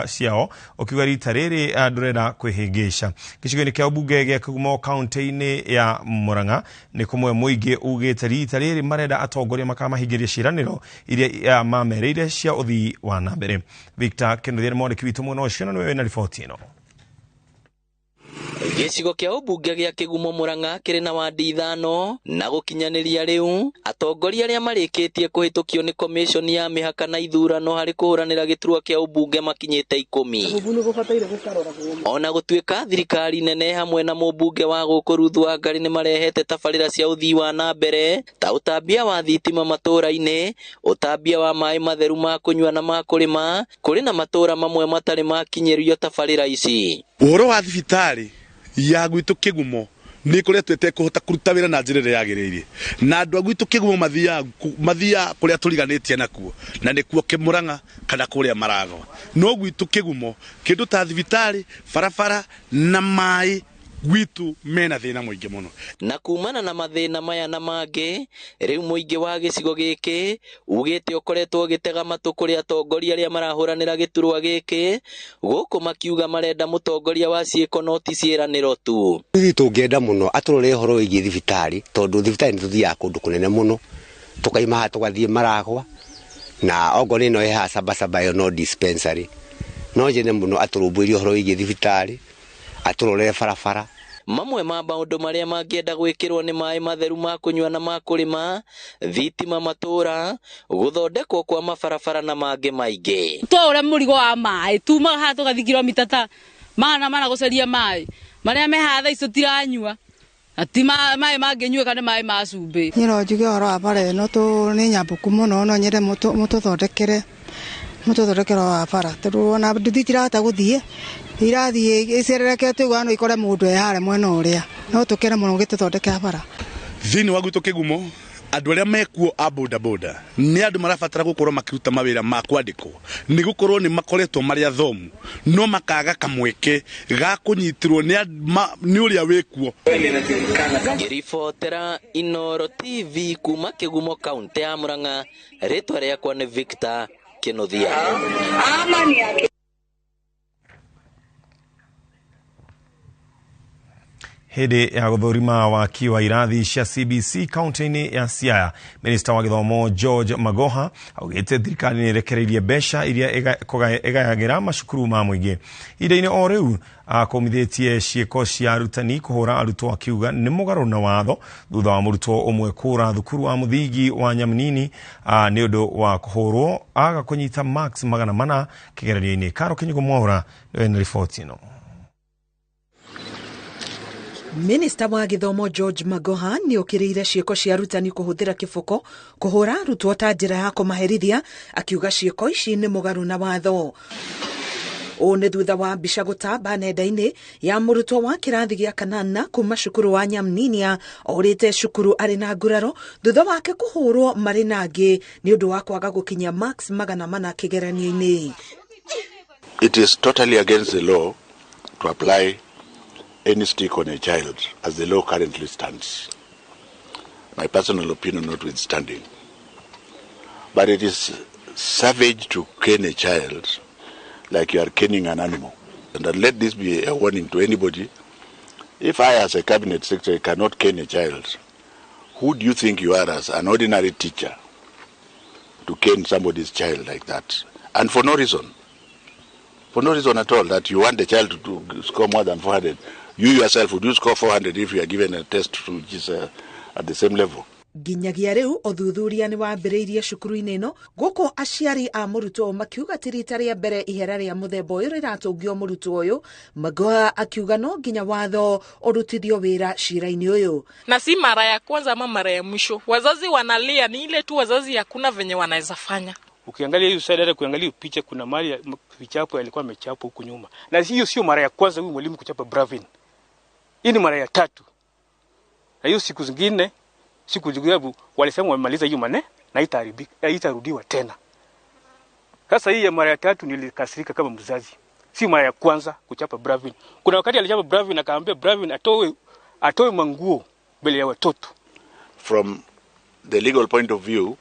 ciao ũkiuga rita rĩrĩ ndũrenda kwĩhĩngĩca. Gĩcigo-inĩ kĩa ũmbunge gĩa Kĩgumo kaunti-inĩ ya Murang'a nĩ kũmwe mũingĩ ugĩte rita rĩrĩ marenda atongoria makamahingĩria ciĩranĩro iria mamerĩire cia ũthii wa na mbere. Victor Kĩnuthia nĩ mwandĩki witũ mwena ũcio na nĩwe wĩna riboti ĩno. Gĩcigo kĩa ũmbunge gĩa Kĩgumo Murang'a kĩrĩ na wandi 5 na gũkinyanĩria rĩu atongoria arĩa marĩkĩtie kũhĩtũkio nĩ komishoni ya mĩhaka na ithurano harĩ kũhũranĩra gĩturwa kĩa ũmbunge makinyĩte 10. Ona gũtuĩka thirikari nene hamwe na mũmbunge wa gũkũ Ruth Wangari nĩ marehete tabarĩra cia ũthii wa na mbere ta ũtambia wa thitima matũũra-inĩ, ũtambia wa maĩ matheru ma kũnyua na ma kũrĩma, kũrĩ na matũũra mamwe matarĩ makinyĩrio tabarĩra ici. Ũhoro wa thibitarĩ ya gwitũ Kĩgumo nĩ ĩkoretwo ĩtekũhota kũruta wĩra na njĩra ĩrĩa yagĩrĩire, na andũ a gwitũ Kĩgumo mathiaga kũrĩa tũriganĩtie nakuo, na nĩkuo Kĩmũrang'a kana kũrĩa Maragwa. No gwitũ Kĩgumo kĩndũ ta thibitarĩ, barabara na maĩ gwitũ mena thĩna mũingĩ mũno. Na kumana na mathĩna maya na mangĩ, rĩu mũingĩ wa gĩcigo gĩkĩ ugĩte ũkoretwo ũgĩtega matũ kũrĩ atongoria arĩa marahũranĩra gĩturwa gĩkĩ, gũkũ makiuga marenda mũtongoria wa ciĩko no ti ciĩranĩro tu. Ithuĩ tũngĩenda mũno atũrore ũhoro wĩgiĩ thibitarĩ, tondũ thibitarĩ nĩ tũthiaga kũndũ kũnene mũno, tũkaima haha tũgathiĩ Maragwa, na ongorwo nĩ ĩno ĩ haha Sabasaba ĩyo no dispensary. No nyende mũno atũrũmbũirie ũhoro wĩgiĩ thibitarĩ, atũrorere barabara. Mamwe ma maũndũ marĩa mangĩenda gwĩkĩrwo nĩ maĩ matheru ma kũnyua na ma kũrĩma, thitima matũũra, gũthondekwo kwa mabarabara na mangĩ maingĩ. Twaũra mũrigo wa maĩ tumaga haha tũgathiĩ kilomita ta 400 gũcaria maĩ marĩa me haha thaa ici tũtiranyua, na ti maĩ mangĩnyuĩka nĩ maĩ ma cumbĩ. Niĩ no njuge ũhoro wa bara ĩno nĩ nyambũku mũno, no nyende mũtũthondekere wa bara, tondũ ona nduthi itirahota gũthiĩ, irathiĩ icererekete ũguo no ikore mũndũ e harĩa mwena ũrĩa, no tũkene mũno ũgĩtũthondekera bara. Thĩinĩ wa gwitũ Kĩgumo andũ arĩa mekuo a bodaboda nĩ andũ marabatara gũkorwo makĩruta mawĩra ma kwandĩkwo, nĩ gũkorwo nĩ makoretwo marĩ athomu no makaga kamweke ga kũnyitĩrwo nĩ ũrĩa wĩkuo. Ngĩribotera Inooro TV kuma Kĩgumo kaunti ya Murang'a, rĩtwa rĩakwa nĩ Victor Kĩnuthia. Hĩndĩ ya gũthũrima waki wa irathi cia CBC kaunti-inĩ ya Siaya, Minista wa gĩthomo George Magoha augĩte thirikari nĩ ĩrekereirie mbeca iria ĩgayagĩra macukuru ma mũingĩ. Ihinda-inĩ o rĩu akũmithĩtie ciĩko cia arutani kũhũra arutwo akiuga nĩ mũgarũ na watho thutha wa mũrutwo ũmwe kũra thukuru wa mũthingi wa Nyamnini nĩ ũndũ wa kũhũrwo aga kũnyita marks 400 kĩgeranio-inĩ. Karo Kĩnyugo Mwaura nĩwe na riboti ĩno. Minista wa gĩthomo George Magoha nĩ okĩrĩire ciĩko cia arutani kũhũthĩra kĩboko kũhũra arutwo ta njĩra ya kũmaherithia, akiuga ciĩko ici nĩ mũgarũ na watho. Ũũ nĩ thutha wa mbica gũtamba nenda-inĩ ya mũrutwo wa kĩrathi gĩa kanana kuma cukuru wa Nyamninia orĩte cukuru arĩ na nguraro thutha wake kũhũrwo marĩ na angĩ nĩ ũndũ wa kwaga gũkinyia marks 400 kĩgeranio-inĩ. It is totally against the law to apply any stick on a child as the law currently stands. My personal opinion notwithstanding. But it is savage to cane a child like you are caning an animal. And let this be a warning to anybody. If I, as a cabinet secretary, cannot cane a child, who do you think you are as an ordinary teacher to cane somebody's child like that? And for no reason. For no reason at all, that you want the child to score more than 400. You yourself, would you score 400 if you are given a test which is at the same level? Nginyagia rĩu ũthuthuria nĩ wambĩrĩirie cukuru-inĩ ĩno gũkũ aciari a mũrutwo makiuga ti rita rĩa mbere ihera rĩa mũthemba ũyũ rĩratũngio mũrutwo ũyũ. Magoha akiuga no nginya watho ũrutithio wĩra cira-inĩ ũyũ. Na si mara ya kwanza ama mara ya mwisho, wazazi wanalia, ni ile tu wazazi hakuna venye wanaweza fanya. Ukiangalia hiyo side, hata kuangalia picha, kuna mali vichapo alikuwa amechapa huku nyuma. Na hiyo sio mara ya kwanza huyu mwalimu kuchapa Bravin. Hii ni mara ya tatu. Na hiyo siku zingine, siku zingine walisema wamemaliza hiyo mane na itaharibika, haitarudiwa tena. Sasa hii ya mara ya tatu nilikasirika kama mzazi. Si mara ya kwanza kuchapa Bravin. Kuna wakati alichapa Bravin akaambia Bravin atoe manguo mbele ya watoto. From the legal point of view,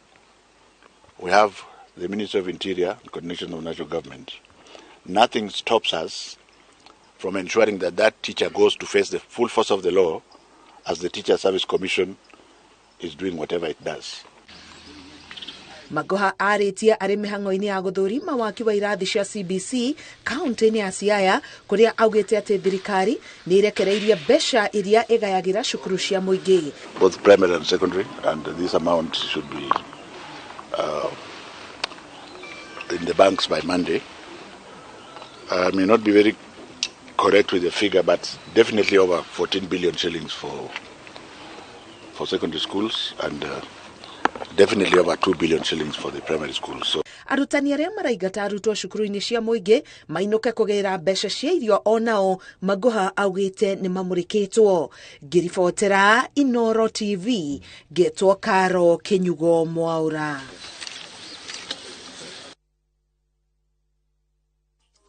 we have the Ministry of Interior in coordination of national government. Nothing stops us from ensuring that that teacher goes to face the full force of the law as the Teacher Service Commission is doing whatever it does. Magoha arĩtie arĩ mĩhang'o-inĩ ya gũthũrima waki wa irathi cia CBC kaunti-inĩ ya Siaya kũrĩa augĩte atĩ thirikari nĩ ĩrekereirie mbeca iria ĩgayagĩra cukuru cia mũingĩ. Both primary and secondary, and this amount should be in the banks by Monday. I may not be very correct with the figure, but definitely over 14 billion shillings for secondary schools and definitely over 2 billion shillings for the primary schools. So arutani arĩa maraingata arutwo cukuru-inĩ cia mũingĩ mainũke kũgĩra mbeca cia irio onao Magoha augĩte nĩ mamũrĩkĩtwo. Ngĩribotera Inoro TV ngetwo Karo Kinyugo Mwaura.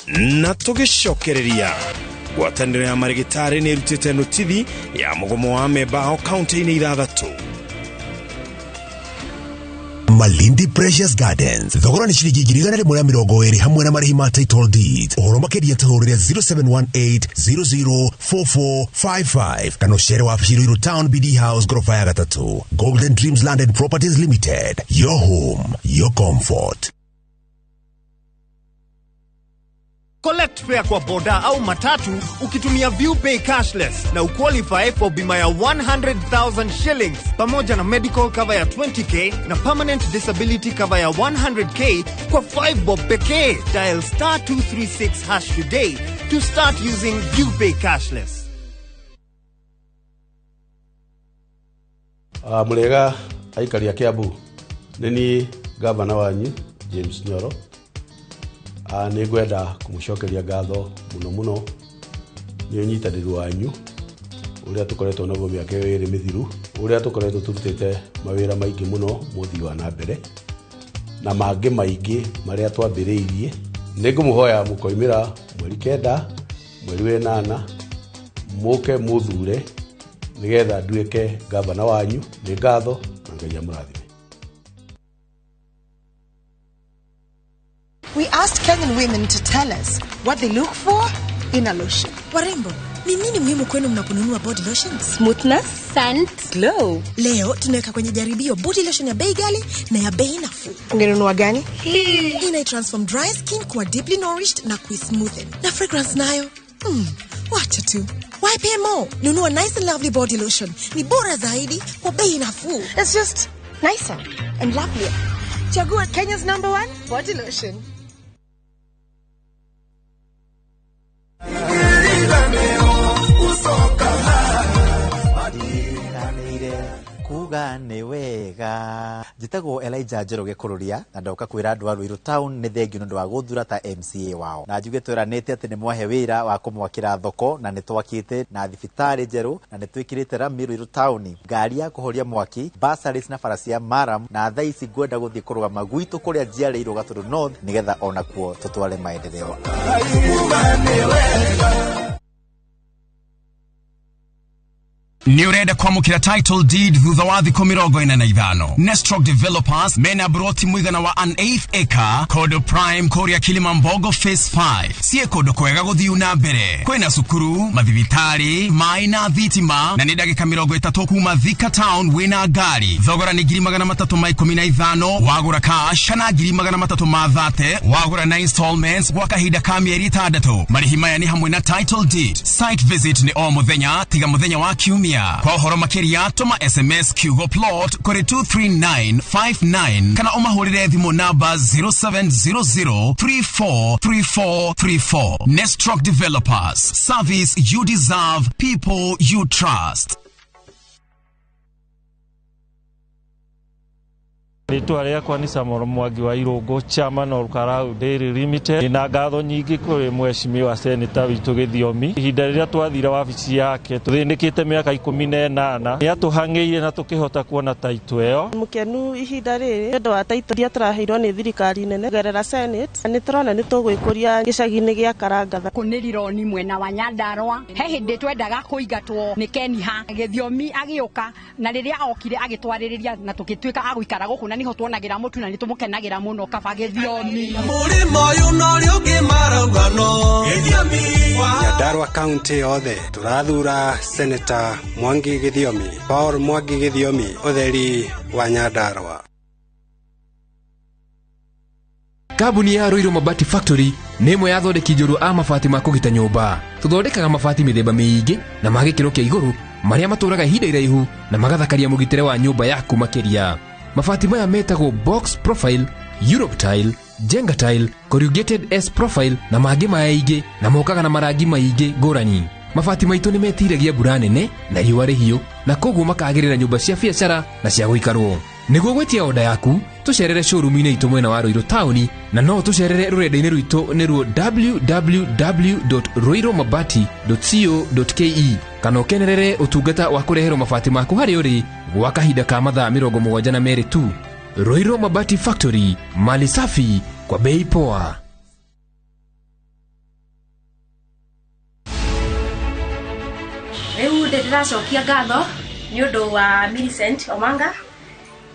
Na tũgĩcokereria ngwatanĩro ya marĩgĩtarĩ nĩ ĩrutĩte notithi ya mũgomo wa membao kaunti-inĩ ithathatũ. Malindi Precious Gardens thogora nĩ ciringi 120 hamwe na marĩhi ma title deed. Ũhoro makĩria tũhũrĩre 0718004455 kana ũcere wabici Ruiru Town BD House gorofa ya gatatũ. Golden Dreams Land and Properties Limited, your home, your comfort. Collect fare kwa boda au matatu ukitumia ViewPay cashless na uqualify for bima ya 100,000 shillings pamoja na medical cover ya 20k na permanent disability cover ya 100k kwa 5 bob pekee. Dial star 236 hash today to start using ViewPay cashless. Murega aikari a Kiambu, nĩ niĩ gavana wanyu James Nyoro. Nĩ ngwenda kũmũcokeria ngatho mũno mũno nĩ ũnyitanĩri wanyu ũrĩa tũkoretwo naguo mĩaka ĩyo ĩrĩ mĩthiru, ũrĩa tũkoretwo tũrutĩte mawĩra maingĩ mũno mũthii wa na mbere na mangĩ maingĩ marĩa twambĩrĩirie. Nĩ ngũmũhoya mũkoimĩra mweri 9 mweri 8 mũke mũthure nĩgetha nduĩke gavana wanyu. Nĩ ngatho na Ngai amũrathime. We asked Kenyan women to tell us what they look for in a lotion. Warembo, ni nini muhimu kwenu mnaponunua body lotion? Smoothness, scent, glow. Leo tunaweka kwenye jaribio body lotion ya bei ghali na ya bei nafuu. Ungenunua gani? Hii ina transform dry skin kuwa deeply nourished na kuismoothen. Na fragrance nayo? Wacha tu. Why pay more? Nunua nice and lovely body lotion. Ni bora zaidi kwa bei nafuu. It's just nicer and lovelier. Chagua Kenya's #1 body lotion. Kuga nĩ wega. Njĩtagwo Elijah Njoroge Kũrũria na ndoka kwĩra andũ a Ruiru Town nĩ thengiũ nĩ ũndũ wa gũthura ta MCA wao. Na njuge twĩranĩte atĩ nĩ mwahe wĩra wa kũmwakĩra thoko na nĩ twakĩte na thibitarĩ njerũ na nĩ twĩkĩrĩte rami Ruiru Town, ngari ya kũhoria mwaki, bursaries na bara cia maram, na thaa ici ngwenda gũthiĩ kũrũgama gwitũ kũrĩa njiarĩirwo Gatũndũ North nĩgetha onakuo tũtware maendeleo. Nĩ ũrenda kwamũkĩra title deed thutha wa thikũ 45. Nestrock Developers mena broti mũigana wa an 8th acre kodo prime kũrĩa Kilimambogo phase 5. Sie kũndũ kwega gũthiu na mbere. Kwĩna cukuru, mathibitarĩ, maĩ na thitima na nĩ ndagĩka 30 kuma Thika Town wĩna ngari. Thogora nĩ 315 wagũra cash kana 330 wagũra na installments gwa kahinda ka mĩeri 6. Marĩhi maya nĩ hamwe na title deed. Site visit nĩ o mũthenya tiga mũthenya wa kiumia. Kwa ũhoro makĩria tũma SMS kiugo plot kũrĩ 23959 kana ũmahũrĩre thimũ namba 0700343434. Nestrock Developers, service you deserve, people you trust. Rĩtwa rĩakwa nĩ Samuel Mwangi wa Irũngũ, chairman of Karau Dairy Limited. Na ngatho nyingĩ kũrĩ mheshimiwa senator witũ Gĩthiomi. Ihinda rĩrĩa twathire wabici yake tũthĩnĩkĩte mĩaka 18, nĩ atũhang'ĩire na tũkĩhota kuona taito ĩyo. Mũkenu ihinda rĩrĩ nĩ ũndũ wa taito iria tũraheirwo nĩ thirikari nene kũgerera Senate. Nĩ tũrona nĩ tũgwĩkũria gĩcagi-inĩ gĩa Karangatha. Kũ nĩ rironi mwena wa Nyandarua. He hĩndĩ twendaga kũingatwo nĩ Keniha. Gĩthiomi agĩũka na rĩrĩa okire agĩtwarĩrĩria na tũgĩtuĩka a gũikara gũkũ na niho tuonagĩra mũtu na nĩ tũmũkenagĩra mũno kaba Gĩthiomi. Mũrĩmo ũyũ na ũrĩa ũngĩ marauga no Gĩthiomi. Nyandarua County yothe tũrathura Senator Mwangi Gĩthiomi, Paul Mwangi Gĩthiomi, ũtheri wa Nyandarua. Kambuni ya Ruiru Mabati Factory nĩ ĩmwe ya athondeki njorua a mabati ma kũgita nyũmba. Tũthondekaga mabati mĩthemba mĩingĩ na ma gĩkĩro kĩa igũrũ marĩa matũraga ihinda iraihu na magathakaria mũgitĩre wa nyũmba yaku makĩria. Mabati maya metagwo box profile, Europe tile, Jenga tile, corrugated S profile na mangĩ maingĩ na mokaga na marangi maingĩ ngũrani. Mabati maitũ nĩ metiragia mbura nene na riũa rĩhiũ na koguo makagĩrĩra nyũmba cia biacara na cia gũikarwo. Nĩguo gwĩtia oda yaku tũcerere showroom-inĩ itũ mwena wa Ruiru taũni na no tũcerere rũrenda-inĩ rwitũ nĩruo www.ruirumabati.co.ke kana ũkenerere ũtungata wa kũreherwo mabati maku harĩa ũrĩ gwa kahinda ka mathaa 72 tu. Ruiru Mabati Factory, mali safi kwa bei poa. Rĩu ndĩracokia ngatho nĩ ũndũ wa Millicent Omanga,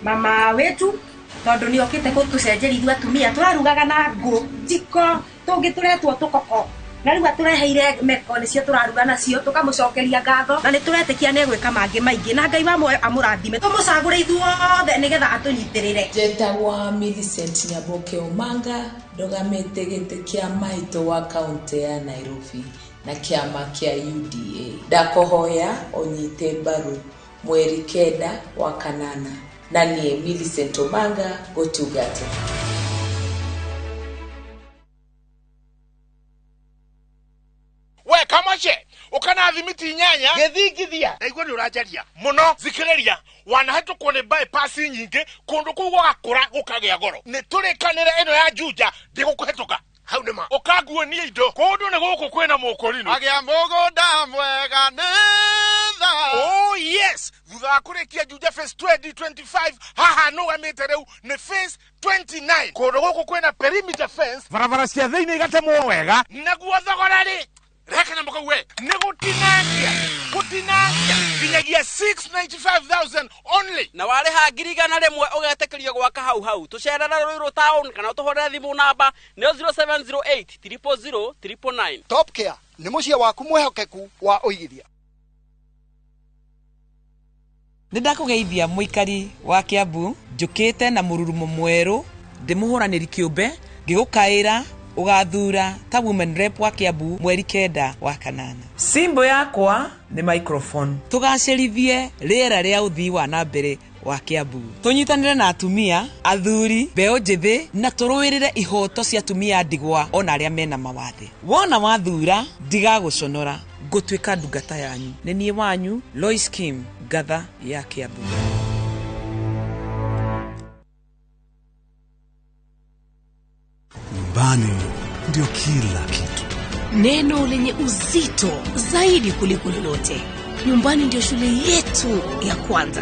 mama wetu, tondũ nĩ okĩte gũtũcenjeria ithuĩ atumia. Tũrarugaga na ngũ njiko tũngĩ tũretwo tũkoko, na rĩu atũreheire meko nĩcio tũraruga nacio, tũkamũcokeria ngatho na nĩ tũretĩkia nĩ egwĩka mangĩ maingĩ, na Ngai wa muoyo amũrathime. Tũmũcagũre ithuothe nĩgetha atũnyitĩrĩre. Njetagwo Millicent Nyaboke Omanga, ndũgamĩte gĩtĩ kĩa maitũ wa kaũntĩ ya Nairobi na kĩama kĩa UDA. Ndakũhoya ũnyite mbaru mweri 9 wa kanana, na niĩ Millicent Omanga gũtungata. We kamoche ukana thimiti inyanya gĩthingithia ndaigua nĩ ũranjaria mũno thikĩrĩria wanahetũkwo nĩ bypass nyingĩ kũndũ kũu gũgakũra gũkagĩa goro nĩ tũrĩkanĩre ĩno ya Juja ndĩgũkũhetũka hau nĩma ũkanguonia indo kũndũ nĩ gũkũ kwĩna mũkũrinũ agĩa mũgũnda mwega nĩ tha. Oh yes, thutha wa kũrĩkia Juja phase 2025 haha nũgamĩte rĩu nĩ phase 29 kũndũ gũkũ kwĩna perimeter fence barabara cia thĩinĩ igatemwo wega naguo thogora rĩ reka na mukauwe nĩ gũtinangia gũtinangia nginyagia 695,000 only na warĩha 100,000 ũgetĩkĩrio gwaka hau hau. Tũcerere Ruiru town kana ũtũhũrĩre thimũ namba nĩyo 0708 000 999. Top Care nĩ mũciĩ waku mwĩhokeku wa ũigithia. Nĩ ndakũgeithia mũikari wa Kiambu, njũkĩte na mũrurumo mwerũ, ndĩmũhũranĩri kĩũmbe ngĩgũkaĩra ũgathura ta women rep wa Kiambu mweri 9 wa kanana. Simbo yakwa nĩ microphone. Tũgacĩrithie rĩera rĩa ũthii wa na mbere wa Kiambu. Tũnyitanĩre na atumia, athuri, mbeũ njĩthĩ na tũrũĩrĩre ihoto cia atumia ndigwa ona arĩa mena mawathe. Wona wathura ndigagũconora, ngũtuĩka ndungata yanyu. Nĩ niĩ wanyu Lois Kim, ngatha ya Kiambu. Nyumbani ndio kila kitu. Neno lenye uzito zaidi kuliko lolote. Nyumbani ndio shule yetu ya kwanza.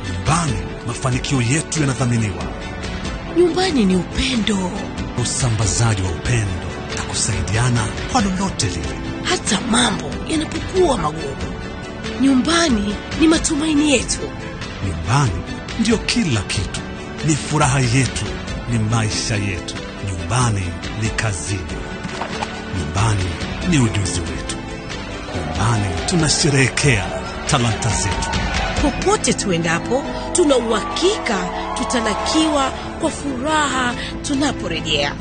Nyumbani mafanikio yetu yanathaminiwa. Nyumbani ni upendo, usambazaji wa upendo na kusaidiana kwa lolote lile, hata mambo yanapokuwa magumu. Nyumbani ni matumaini yetu. Nyumbani ndio kila kitu, ni furaha yetu, ni maisha yetu. Nyumbani ni kazini. Nyumbani ni ujuzi wetu. Nyumbani tunasherehekea talanta zetu. Popote tuendapo, tuna uhakika tutalakiwa kwa furaha tunaporejea.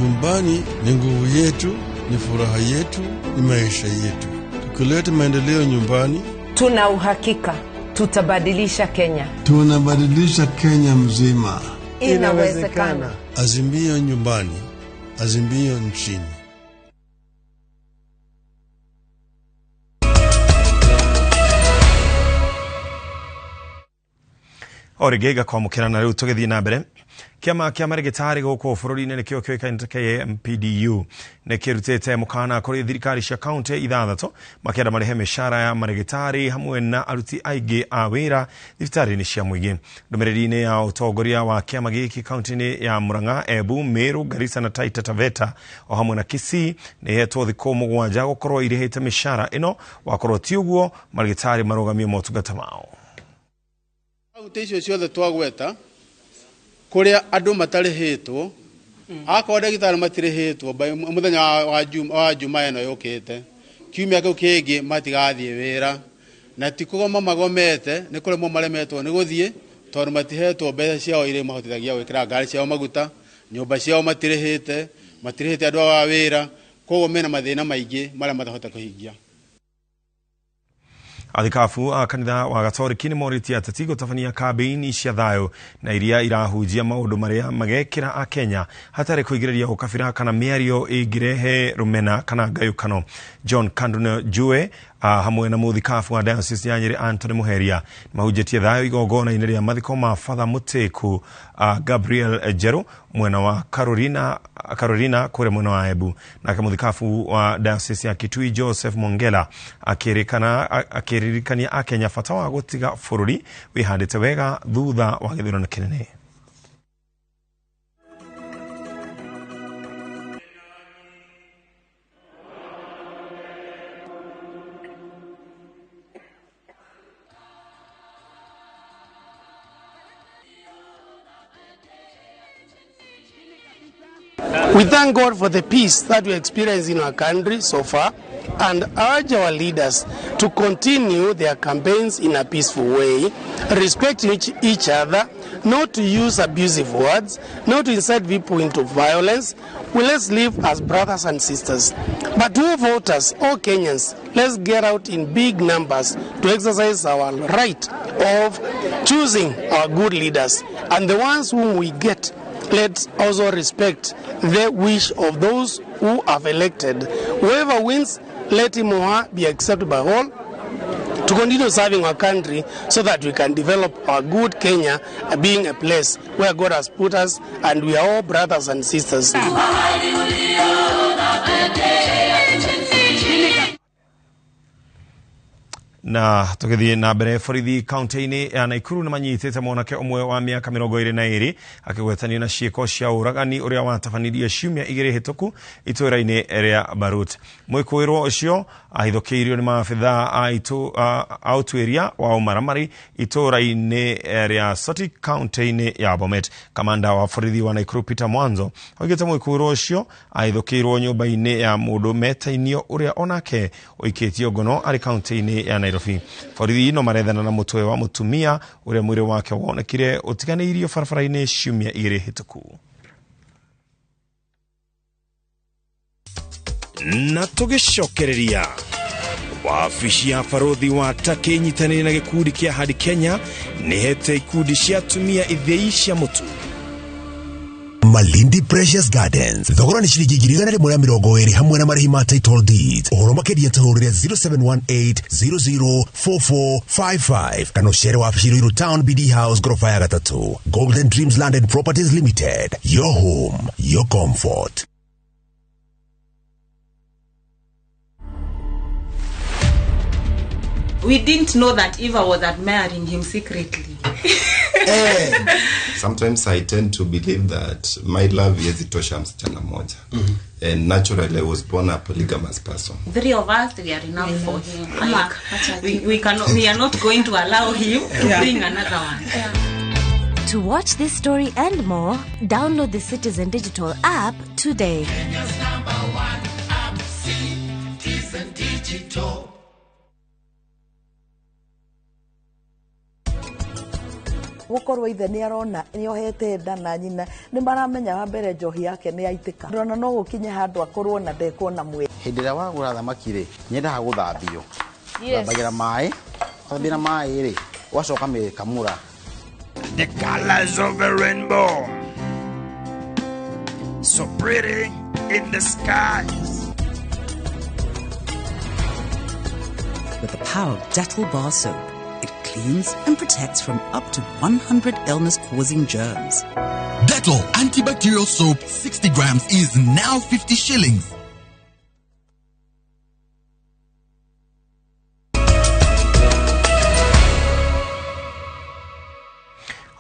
Nyumbani ni nguvu yetu, ni furaha yetu, ni maisha yetu. Tukileta maendeleo nyumbani, tuna uhakika tutabadilisha Kenya. Tunabadilisha Kenya mzima. Inawezekana. Azimio nyumbani, azimio nchini. O rĩngĩ ngakwamũkĩra na rĩu tũgĩthiĩ na mbere. Kĩama kĩa marĩgĩtarĩ gũkũ bũrũri-inĩ nĩkĩo kĩũĩkaine ta KMPDU nĩ kĩrutĩte mũkana kũrĩ thirikari cia kaunti ithathatũ makĩenda marĩhe mĩcara ya marĩgĩtarĩ hamwe na aruti aingĩ a wĩra thibitarĩ-inĩ cia mũingĩ. Ndũmĩrĩri-inĩ ya ũtongoria wa kĩama gĩkĩ kaunti-inĩ ya Murang'a, Embu, Meru, Garissa na Taita Taveta o hamwe na Kisii nĩ ihetwo thikũ 7 gũkorwo irĩhĩte mĩcara ĩno, wakorwo ti ũguo marĩgĩtarĩ marũgamie motungata mao. Kaunti icio ciothe twagweta kuria andu matarihitwo, akorwo ndagĩtarĩ matirihitwo muthenya wa Juma ĩno yũkĩte, kiumia kĩu kĩngĩ matigathiĩ wĩra, na ti kũgoma magomete, nĩ kũremwo maremetwo nĩ gũthiĩ tondũ matihetwo mbeca ciao iria imahotithagia gwĩkĩra ngari ciao maguta, nyũmba ciao matirihĩte, matirihĩte andũ a wĩra, koguo mena mathĩna maingĩ marĩa matahota kũhingia. Athikabu a kanitha wa Gatoriki nĩ morĩtie ateti gũtabania kambĩini cia thayũ na iria irahunjia maũndũ marĩa magekĩra Akenya hatarĩ kũigĩrĩria ũkabira kana mĩario ĩngĩrehe rũmena kana ngayũkano. John Kanduna Jue hamwe na mũthikabu wa Diocese ya Nyeri Anthony Muheria mahunjĩtie thayũ igongona-inĩ rĩa mathiko ma Father Mũtĩku Gabriel Njeru mwena wa Carolina kũrĩa mwena wa Embu. Nake mũthikabu wa Diocese ya Kitui Joseph Mongela akĩririkania Akenya bata wa gũtiga bũrũri wĩhandĩte wega thutha wa gĩthurano kĩnene. We thank God for the peace that we experience in our country so far and urge our leaders to continue their campaigns in a peaceful way, respecting each other, not to use abusive words, not to incite people into violence. We let's live as brothers and sisters. But all voters, all Kenyans, let's get out in big numbers to exercise our right of choosing our good leaders. And the ones whom we get, let's also respect the wish of those who have elected. Whoever wins, let him or her be accepted by all to continue serving our country so that we can develop our good Kenya being a place where God has put us and we are all brothers and sisters. Na tũgĩthiĩ na mbere, borithi kaunti-inĩ ya Naikuru nĩ manyitĩte mwanake ũmwe wa mĩaka 22 akĩgwetanio na ciĩko cia ũragani ũrĩa watabanirie ciumia 2 hĩtũku itũũra-inĩ rĩa Barut. Mwĩkũĩrwo ũcio ahithũkĩirio nĩ maabithaa a ũtuĩria wa ũmaramari itũũra-inĩ rĩa Sotik kaunti-inĩ ya Bomet. Kamanda wa borithi wa Naikuru Peter Mwanzo oigĩte mwĩkũĩrwo ũcio ahithũkĩirwo nyũmba-inĩ ya mũndũ metainio ũrĩa onake ũikĩtio ngono arĩ kaunti-inĩ ya Nairobi. Borithi no marethana na mũtwe wa mũtumia ũrĩa mwĩrĩ wake wonekire ũtiganĩirio barabara-inĩ ciumia 2 hĩtũku. Na tũgĩcokereria wabici ya barothi wa Turkey ĩnyitanĩire na gĩkundi kĩa Hadi Kenya nĩhete ikundi cia atumia ithĩi cia mũtu. Malindi Precious Gardens thogora ni ciringi 120 hamwe na marĩhi ma title deeds. Ũhoro makĩria tũhũrĩre 0718004455 kana ũcere wabici Ruiru Town BD House gorofa ya 3. Golden Dreams Land and Properties Limited, your home, your comfort. We didn't know that Eva was admiring him secretly. Sometimes I tend to believe that my love is itosha msichana moja. And naturally I was born a polygamous person. 3 of us, we are enough for him. Like, we are not going to allow him to bring another one. Yeah. To watch this story and more, download the Citizen Digital app today. Kenya's number one app, Citizen Digital. Gukorwo ithe ni arona ni ohete nda na nyina ni maramenya wa mbere njohi yake ni aitika ndona no gukinye handu akorwo na ndekuona mwiri. Hindi ria wagura thamaki ri nyendaga guthambio. Thambagira mai, thambira mai ri ugacoka mikamura. The colors of a rainbow, so pretty in the skies. With the power of Dettol bar soap, it cleans and protects from up to 100 illness-causing germs. Dettol antibacterial soap 60 grams is now 50 shillings.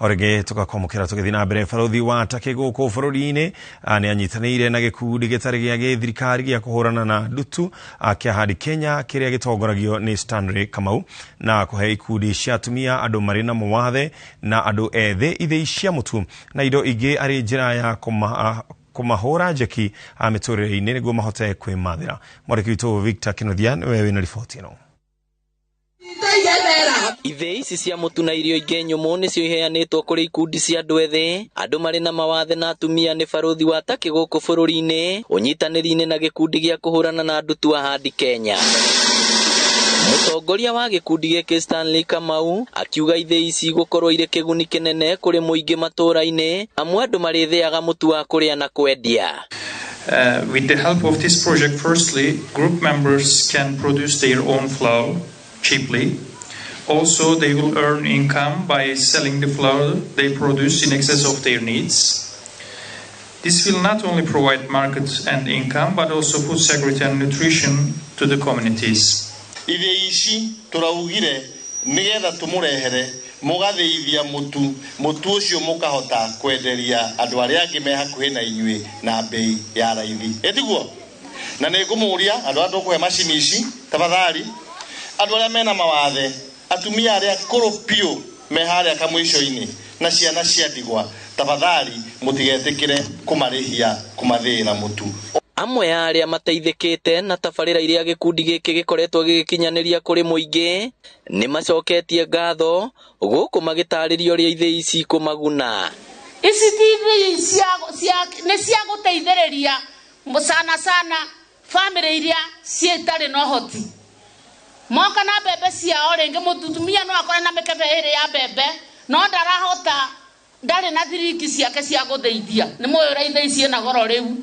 Orĩngĩ tũgakwamũkĩra tũgĩthiĩ na mbere. Barothi wa Turkey gũkũ bũrũri-inĩ nĩ anyitanĩire na gĩkundi gĩtarĩ gĩa gĩthirikari gĩa kũhũrana na ndutu kĩa Hadi Kenya kĩrĩa gĩtongoragio nĩ Stanley Kamau na kũhe ikundi cia atumia, andũ marĩ na mawathe na andũ ethĩ ithĩi cia mũtu na indo ingĩ arĩ njĩra ya kũmahũra njeki mĩtũrĩre-inĩ nĩguo mahote kwĩmathĩra. Mwandĩki witũ Victor Kĩnuthia nĩwe wĩna riboti ĩno. Ithĩi ici cia mũtu na irio ingĩ nyũmũ nĩcio iheanĩtwo kũrĩ ikundi cia andũ ethĩ, andũ marĩ na mawathe na atumia nĩ barothi wa Turkey gũkũ bũrũri-inĩ, ũnyitanĩri-inĩ na gĩkundi gĩa kũhũrana na ndutu a Hadi Kenya. Mũtongoria wa gĩkundi gĩkĩ Stanley Kamau akiuga ithĩi ici igũkorwo irĩ kĩguni kĩnene kũrĩ mũingĩ matũũra-inĩ, amu andũ marĩthĩaga mũtu wa kũrĩa na kwendia. With the help of this project, firstly, group members can produce their own flour cheaply. Also, they will earn income by selling the flour they produce in excess of their needs. This will not only provide market and income, but also food security and nutrition to the communities. Ithĩi ici tũraugire nĩgetha tũmũrehere mũgathĩithia mũtu, mũtu ũcio mũkahota kwenderia andũ arĩa angĩ me hakuhĩ na inyuĩ na bei ya raithi. Ĩtiguo? Na nĩ ngũmũria andũ arĩa tũkũhe macini ici tafadhali, andũ arĩa mena mawathe, atumia arĩa akũrũ biũ me harĩa kamũico-inĩ na ciana cia ndigwa, tafadhali mũtigetĩkĩre kũmarĩhia kũmathĩĩra mũtu. Amwe a arĩa mateithĩkĩte na tabarĩra iria gĩkundi gĩkĩ gĩkoretwo gĩgĩkinyanĩria kũrĩ mũingĩ nĩ macoketie ngatho gũkũ magĩtarĩria ũrĩa ithĩi ici ikũmaguna. Ici ti ithĩi nĩ cia gũteithĩrĩria sana sana bamĩrĩ iria citarĩ na ũhoti. Moka na mbembe ciao rĩngĩ mũtumia no akore na mĩkebe ĩrĩ ya mbembe no ndarahota, ndarĩ na thiringi ciake cia gũthĩithia. Nĩ mũĩ ũrĩa ithĩi ciĩna goro rĩu.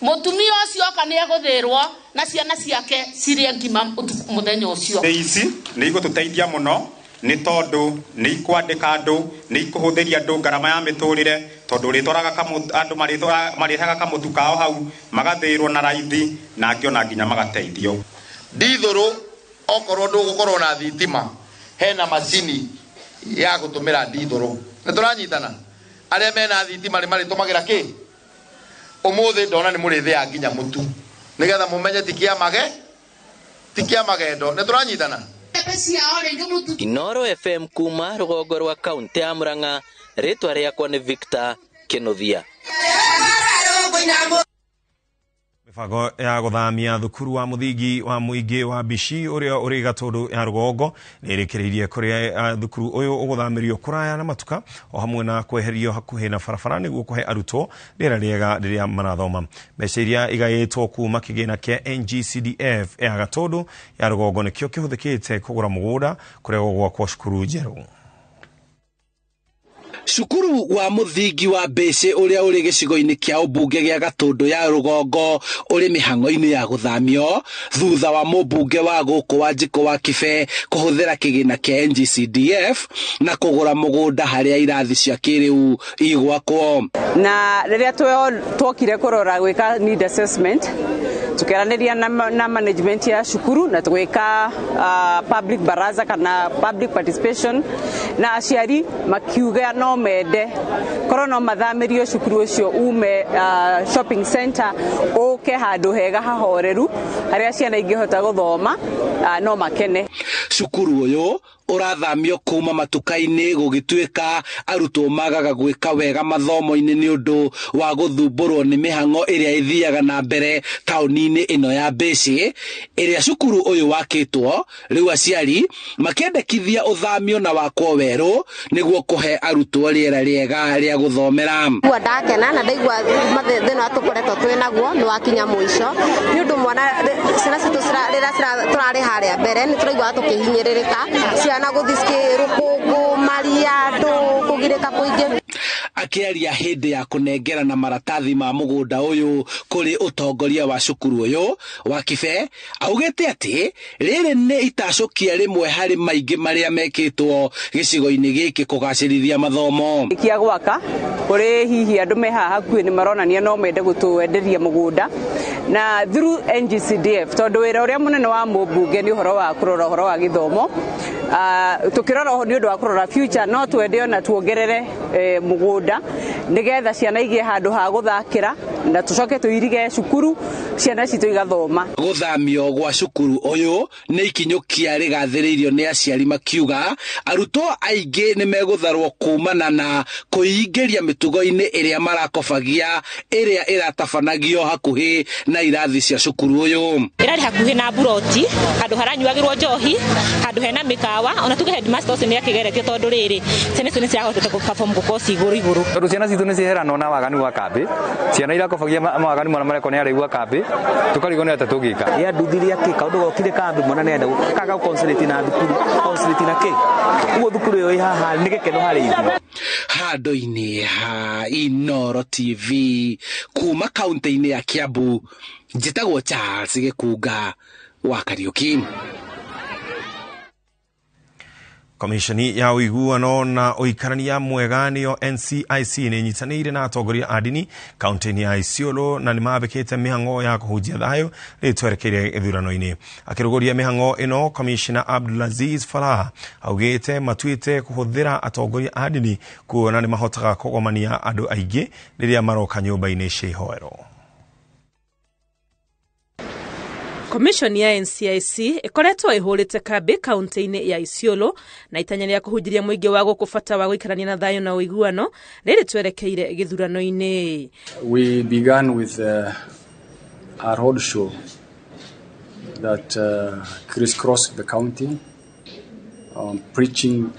Mũtumia ũcio oka nĩ egũthĩrwo na ciana ciake cirĩe ngima mũthenya ũcio. Ithĩi ici nĩ igũtũteithia mũno nĩ tondũ nĩ ikwandĩka andũ, nĩ ikũhũthĩria andũ ngarama ya mĩtũrĩre, tondũ ũrĩtwaraga andũ marĩrehaga kamũtu kao hau magathĩrwo na raithi na angĩ ona nginya magateithio. Ndithũrũ okorwo ndũgũkorwo na thitima, hena macini ya gũtũmĩra ndithũrũ. Nĩ tũranyitana? Arĩa mena thitima nĩ marĩtũmagĩra kĩ? Ũmũthĩ ndona nĩ mũrĩthĩaga nginya mũtu nĩgetha mũmenye ti kĩa magendo. Nĩ tũranyitana? Inoro FM kuma rũgongo rwa kaunti ya Murang'a, rĩtwa rĩakwa nĩ Victor Kĩnuthia. Mĩbango ya gũthamia thukuru wa mũthingi wa mũingĩ wa Mbici ũrĩa ũrĩ Gatũndũ ya rũgongo nĩ ĩrĩkĩrĩirie kũrĩa thukuru ũyũ ũgũthamĩrio kũraya na matuka o hamwe na kweherio hakuhĩ na barabara nĩguo kũhe arutwo rĩera rĩega rĩrĩa marathoma. Mbeca iria igaĩtwo kuma kĩgĩna kĩa NGCDF ya Gatũndũ ya rũgongo nĩkĩo kĩhũthĩkĩte kũgũra mũgũnda kũrĩa gũgwakwo cukuru njerũ. Cukuru wa mũthingi wa Mbĩcĩ ũrĩa ũrĩ gĩcigo-inĩ kĩa ũmbunge gĩa Gatũndũ ya rũgongo ũrĩ mĩhang'o-inĩ ya gũthamio thutha wa mũmbunge wa gũkũ Wanjikũ wa Kibe kũhũthĩra kĩgĩna kĩa NGCDF na kũgũra mũgũnda harĩa irathi cia kĩrĩu igwakwo. Na rĩrĩa twokire kũrora gwĩka need assessment tukiaranĩria na management ya cukuru na tugĩka public baraza kana public participation na aciari makiuga no mende korwo no mathamĩrio cukuru ũcio ume shopping center ũke handũ hega hahoreru harĩa ciana ingĩhota gũthoma no makene. Cukuru ũyũ ũrathamio kuma matuka-inĩ gũgĩtuĩka arutwo magaga gwĩka wega mathomo-inĩ nĩ ũndũ wa gũthumbũrwo nĩ mĩhang'o ĩrĩa ĩthiaga na mbere taũni-inĩ ĩno ya Mbĩcĩ ĩrĩa cukuru ũyũ wakĩtwo. Rĩu aciari makĩendekithia ũthamio na wakwo werũ nĩguo kũhe arutwo rĩera rĩega rĩa gũthomera. Ndaigua ndakena na ndaigua thĩna tũkoretwo twĩ naguo nĩ wakinya mũico nĩ ũndũ mwana ciana citũ rĩrĩa tũrarĩ harĩa mbere nĩ tũraiguaga tũkĩhinyĩrĩrĩka, ciana gũthiĩ rũkũngũ, maria, andũ kũgirĩka kũingĩ. Akĩaria hĩndĩ ya kũnengerana maratathi ma mũgũnda ũyũ kũrĩ ũtongoria wa cukuru ũyũ, Wakibe augĩte atĩ rĩrĩ nĩ itacũkia rĩmwe harĩ maingĩ marĩa mekĩtwo gĩcigo-inĩ gĩkĩ kũgacĩrithia mathomo. Kia gwaka kũrĩ hihi andũ me haha hakuhĩ nĩ maronania no mende gũtwenderia mũgũnda na through NGCDF, tondũ wĩra ũrĩa mũnene wa mũmbunge nĩ ũhoro wa kũrora ũhoro wa gĩthomo. Tukirora nĩ ũndũ wa kũrora future, no twende ona tuongerere mũgũnda nĩgetha ciana igĩe handũ ha gũthakĩra na tũcoke tũirige cukuru ciana citũ igathoma. Gũthamio gwa cukuru ũyũ nĩ ikinyũkia rĩgathĩrĩirio nĩ aciari makiuga arutwo aingĩ nĩ megũtharwo kumana na kũingĩria mĩtugo-inĩ ĩrĩa marakobagia ĩrĩa ĩratabanagio hakuhĩ na irathi cia cukuru ũyũ. Ĩrarĩ hakuhĩ na buroti, handũ haranyuagĩrwo njohi, handũ hena mĩkawa, ona tuge headmaster ũcio nĩ akĩgeretie tondũ rĩrĩ ciana icio nĩ cirahotete gũ-perform gũkorwo ci igũrũ igũrũ. Tondũ ciana citũ nĩ ciheranwo na waganu wa kambĩ, ciana irakobagia mawaganu marĩa marekwo nĩ arĩu a kambĩ, tũkarigwo nĩ atĩa tũngĩka. Nĩ anduthirie akĩ kaũndũ gokire kambĩ mwana nĩ enda kaga gũ-concentrate na thukuru, concentrate na kĩ ũguo thukuru ĩyo ĩ haha nĩ gĩkeno harĩ ithuĩ. Handũ-inĩ ha Inooro TV kuma kaunti-inĩ ya Kiambu, njĩtagwo Charles Gĩkunga wa Kariuki. Komishoni ya ũiguano na ũikarania mwega nĩyo NCIC nĩ ĩnyitanĩire na atongoria a ndini kaunti-inĩ ya Isiolo na nĩ mambĩkĩte mĩhang'o ya kũhunjia thayũ rĩu twerekeire gĩthurano-inĩ. Akĩrũgũria mĩhang'o ĩno, Commissioner Abdulaziz Farah augĩte matuĩte kũhũthĩra atongoria a ndini kuona nĩ mahotaga kũgomania andũ aingĩ rĩrĩa maroka nyũmba-inĩ cia ihoero. Commission ya NCIC ĩkoretwo ĩhũrĩte kambĩ kaunti-inĩ ya Isiolo na itanya rĩa kũhunjĩria mũingĩ wa gũkũ bata wa gũikarania na thayũ na ũiguano rĩrĩ twerekeire gĩthurano-inĩ. We began with a road show that crisscrossed the county, preaching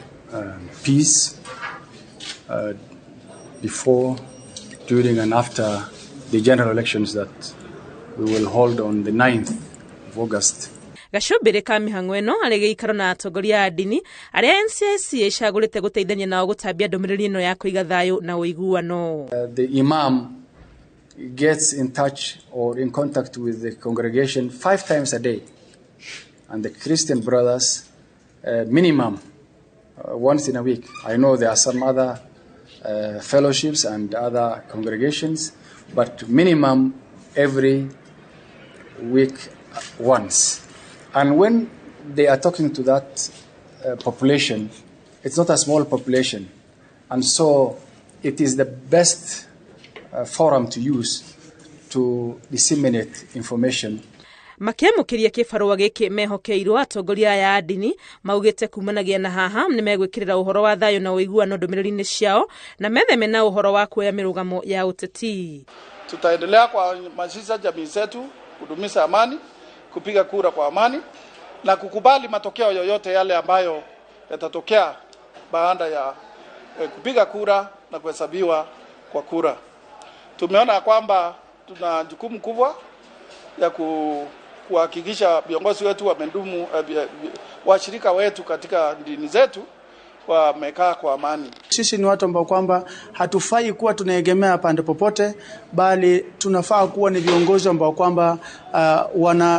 peace before, during and after the general elections that we will hold on the 9th of August. Gacumbĩrĩ ka mĩhang'o ĩno arĩ gĩikaro na atongoria a ndini arĩa NCIC ĩcagũrĩte gũteithania nao gũtambia ndũmĩrĩri ĩno ya kũiga thayũ na ũiguano. The imam gets in touch or in contact with the congregation 5 times a day, and the Christian brothers minimum once in a week. I know there are some other fellowships and other congregations, but minimum every week once. And when they are talking to that population, it's not a small population, and so it is the best forum to use to disseminate information. Makĩamũkĩria kĩbarũa gĩkĩ mehokeirwo atongoria aya a ndini maugĩte kumanagia na haha nĩ megwĩkĩrĩra ũhoro wa thayũ na ũiguano ndũmĩrĩri-inĩ ciao na metheme na ũhoro wa kuoya mĩrũgamo ya ũteti. Tutaendelea kuhamasisha jamii zetu kudumisha amani, kupiga kura kwa amani na kukubali matokeo yoyote yale ambayo yatatokea baada ya kupiga kura na kuhesabiwa kwa kura. Tumeona kwamba tuna jukumu kubwa ya kuhakikisha viongozi wetu wamedumu, washirika wetu katika dini zetu wamekaa kwa amani. Sisi ni watu ambao kwamba hatufai kuwa tunaegemea pande popote, bali tunafaa kuwa ni viongozi ambao kwamba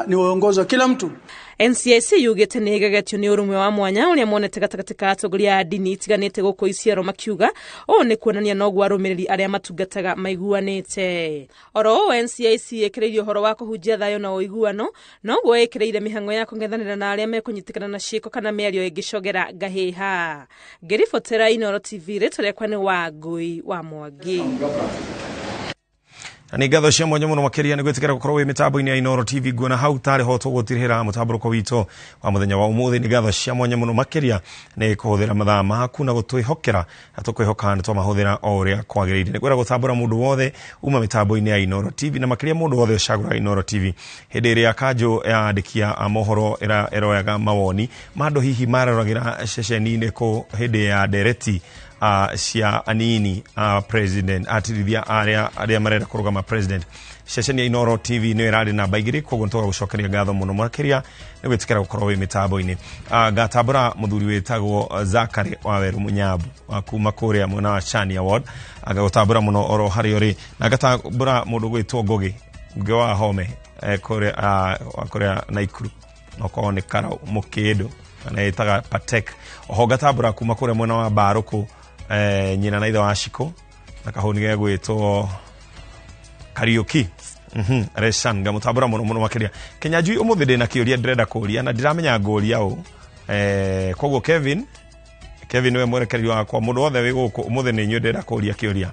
ni viongozi wa kila mtu. NCIC yugĩte nĩ ĩgegetio nĩ ũrũmwe wa mwanya ũrĩa monete gatagatĩ ka atongoria a ndini itiganĩte gũkũ Isiolo makiuga ũũ nĩ kuonania noguo arũmĩrĩri arĩa matungataga maiguanĩte. Oro ũũ NCIC ĩkĩrĩirie ũhoro wa kũhunjia thayũ na ũiguano noguo ĩkĩrĩire mĩhang'o ya kũng'ethanĩra na arĩa mekũnyitĩkana na ciĩko kana mĩario ĩngĩcogera ngahĩha. Ngĩribotera Inooro TV, rĩtwa rĩakwa nĩ Wangũi wa Mwangi. Na nĩ ngatho cia mwanya mũno makĩria nĩ gwĩtĩkĩra gũkorwo wĩ mĩtambo-inĩ ya Inooro TV nguona hau tarĩ ho tũgũtirĩra mũtambũrũko witũ wa mũthenya wa ũmũthĩ. Nĩ ngatho cia mwanya mũno makĩria nĩ kũhũthĩra mathaa maku na gũtwĩhokera na tũkwĩhoka nĩ twamahũthĩra o ũrĩa kwagĩrĩire. Nĩ kwenda gũtambũra mũndũ wothe uma mĩtambo-inĩ ya Inooro TV na makĩria mũndũ wothe ũcagũraga Inooro TV hĩndĩ ĩrĩa kanjũ ya andĩki a mohoro ĩroyaga mawoni ma andũ hihi maroragĩra ceceni-inĩ kũ hĩndĩ ya ndereti Cia anini president atirithia aria marenda kurugama president. Ceceni ya Inoro TV nĩyo ĩrarĩ namba 2, koguo nĩtũgagũcokeria ngatho mũno makĩria nĩ gwĩtĩkĩra gũkorwo wĩ mĩtambo-inĩ. Ngatambũra mũthuri wĩtagwo Zakari Waweru Mũnyambu wa kuma kũrĩa mwena wa Chania Ward, ngagũtambũra mũno oro harĩa ũrĩ, na ngatambũra mũndũ gwĩtwo Ngũgĩ Ngũgĩ wa Home, kũrĩa Naikuru, nokorwo nĩ Karau Mũkĩndũ kana ĩtaga Patek. Oho ngatambũra kuma kũrĩa mwena wa Mbarũkũ, nyina na ithe wa Shiko na kahũni gegwĩtwo Kariuki. Reshan, ngamũtambũra mũno mũno makĩria. Kĩnyanjui, ũmũthĩ ndĩna kĩũria ndĩrenda kũria na ndiramenya ngũria ũ, koguo Kevin nĩwe mwerekeri wakwa. Mũndũ wothe wĩ gũkũ ũmũthĩ nĩ inyuĩ ndĩrenda kũria kĩũria.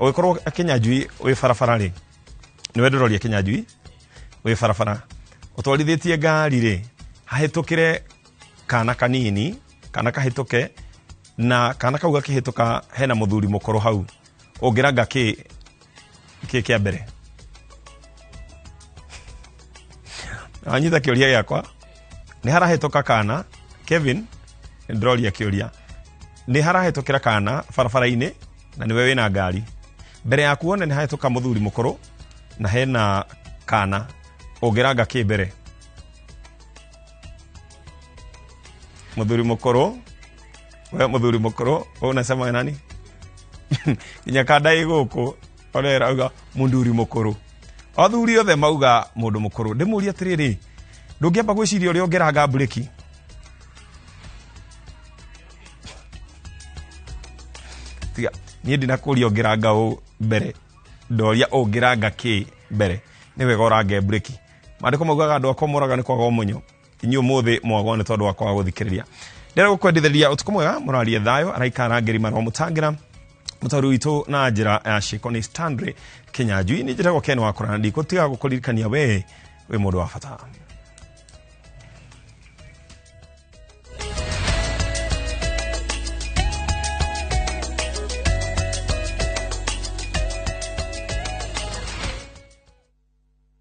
Ũgĩkorwo Kĩnyanjui wĩ barabara rĩ, nĩwe ndĩroria, Kĩnyanjui wĩ barabara ũtwarithĩtie ngari rĩ, hahĩtũkĩre kana kanini, kana kahĩtũke, na kana kau gakĩhĩtũka hena mũthuri mũkũrũ hau, ũngĩranga kĩ kĩ kĩa mbere? Anyita kĩũria gĩakwa? Nĩ harahĩtũka kana, Kevin, ndĩroria kĩũria, nĩ harahĩtũkĩra kana barabara-inĩ na nĩwe wĩna ngari, mbere yaku wone nĩ hahĩtũka mũthuri mũkũrũ na hena kana, ũngĩranga kĩ mbere? Mũthuri mũkũrũ, we mũthuri mũkũrũ unasema nani? Nginya kanda ĩ gũkũ orera mũnduri mũkũrũ, athuri othe mauga mũndũ mũkũrũ. Ndĩmũrie atĩrĩrĩ, ndũngĩamba gwĩciria ũrĩa ũngĩranga mburĩki? Tiga niĩ ndinakũria ũngĩranga ũ mbere, ndoria ũngĩranga kĩ mbere. Nĩ wega ũrange mburĩki. Maandĩko maugaga andũ akwa moraga nĩ kwaga ũmenyo, inyuĩ ũmũthĩ mwagwo nĩ tondũ wa kwaga gũthikĩrĩria. Ndĩrenda gũkwendithĩria ũtukũ mwega, mũrarie thayũ araikara ngeri marwa mũtangĩra mũtaũri witũ na njĩra ya ciĩko nĩ Stanley Kĩnyanjui. Nĩ njĩtagwo Ken wa Kũrana, ndikũtiga gũkũririkania we wĩ mũndũ wa bata.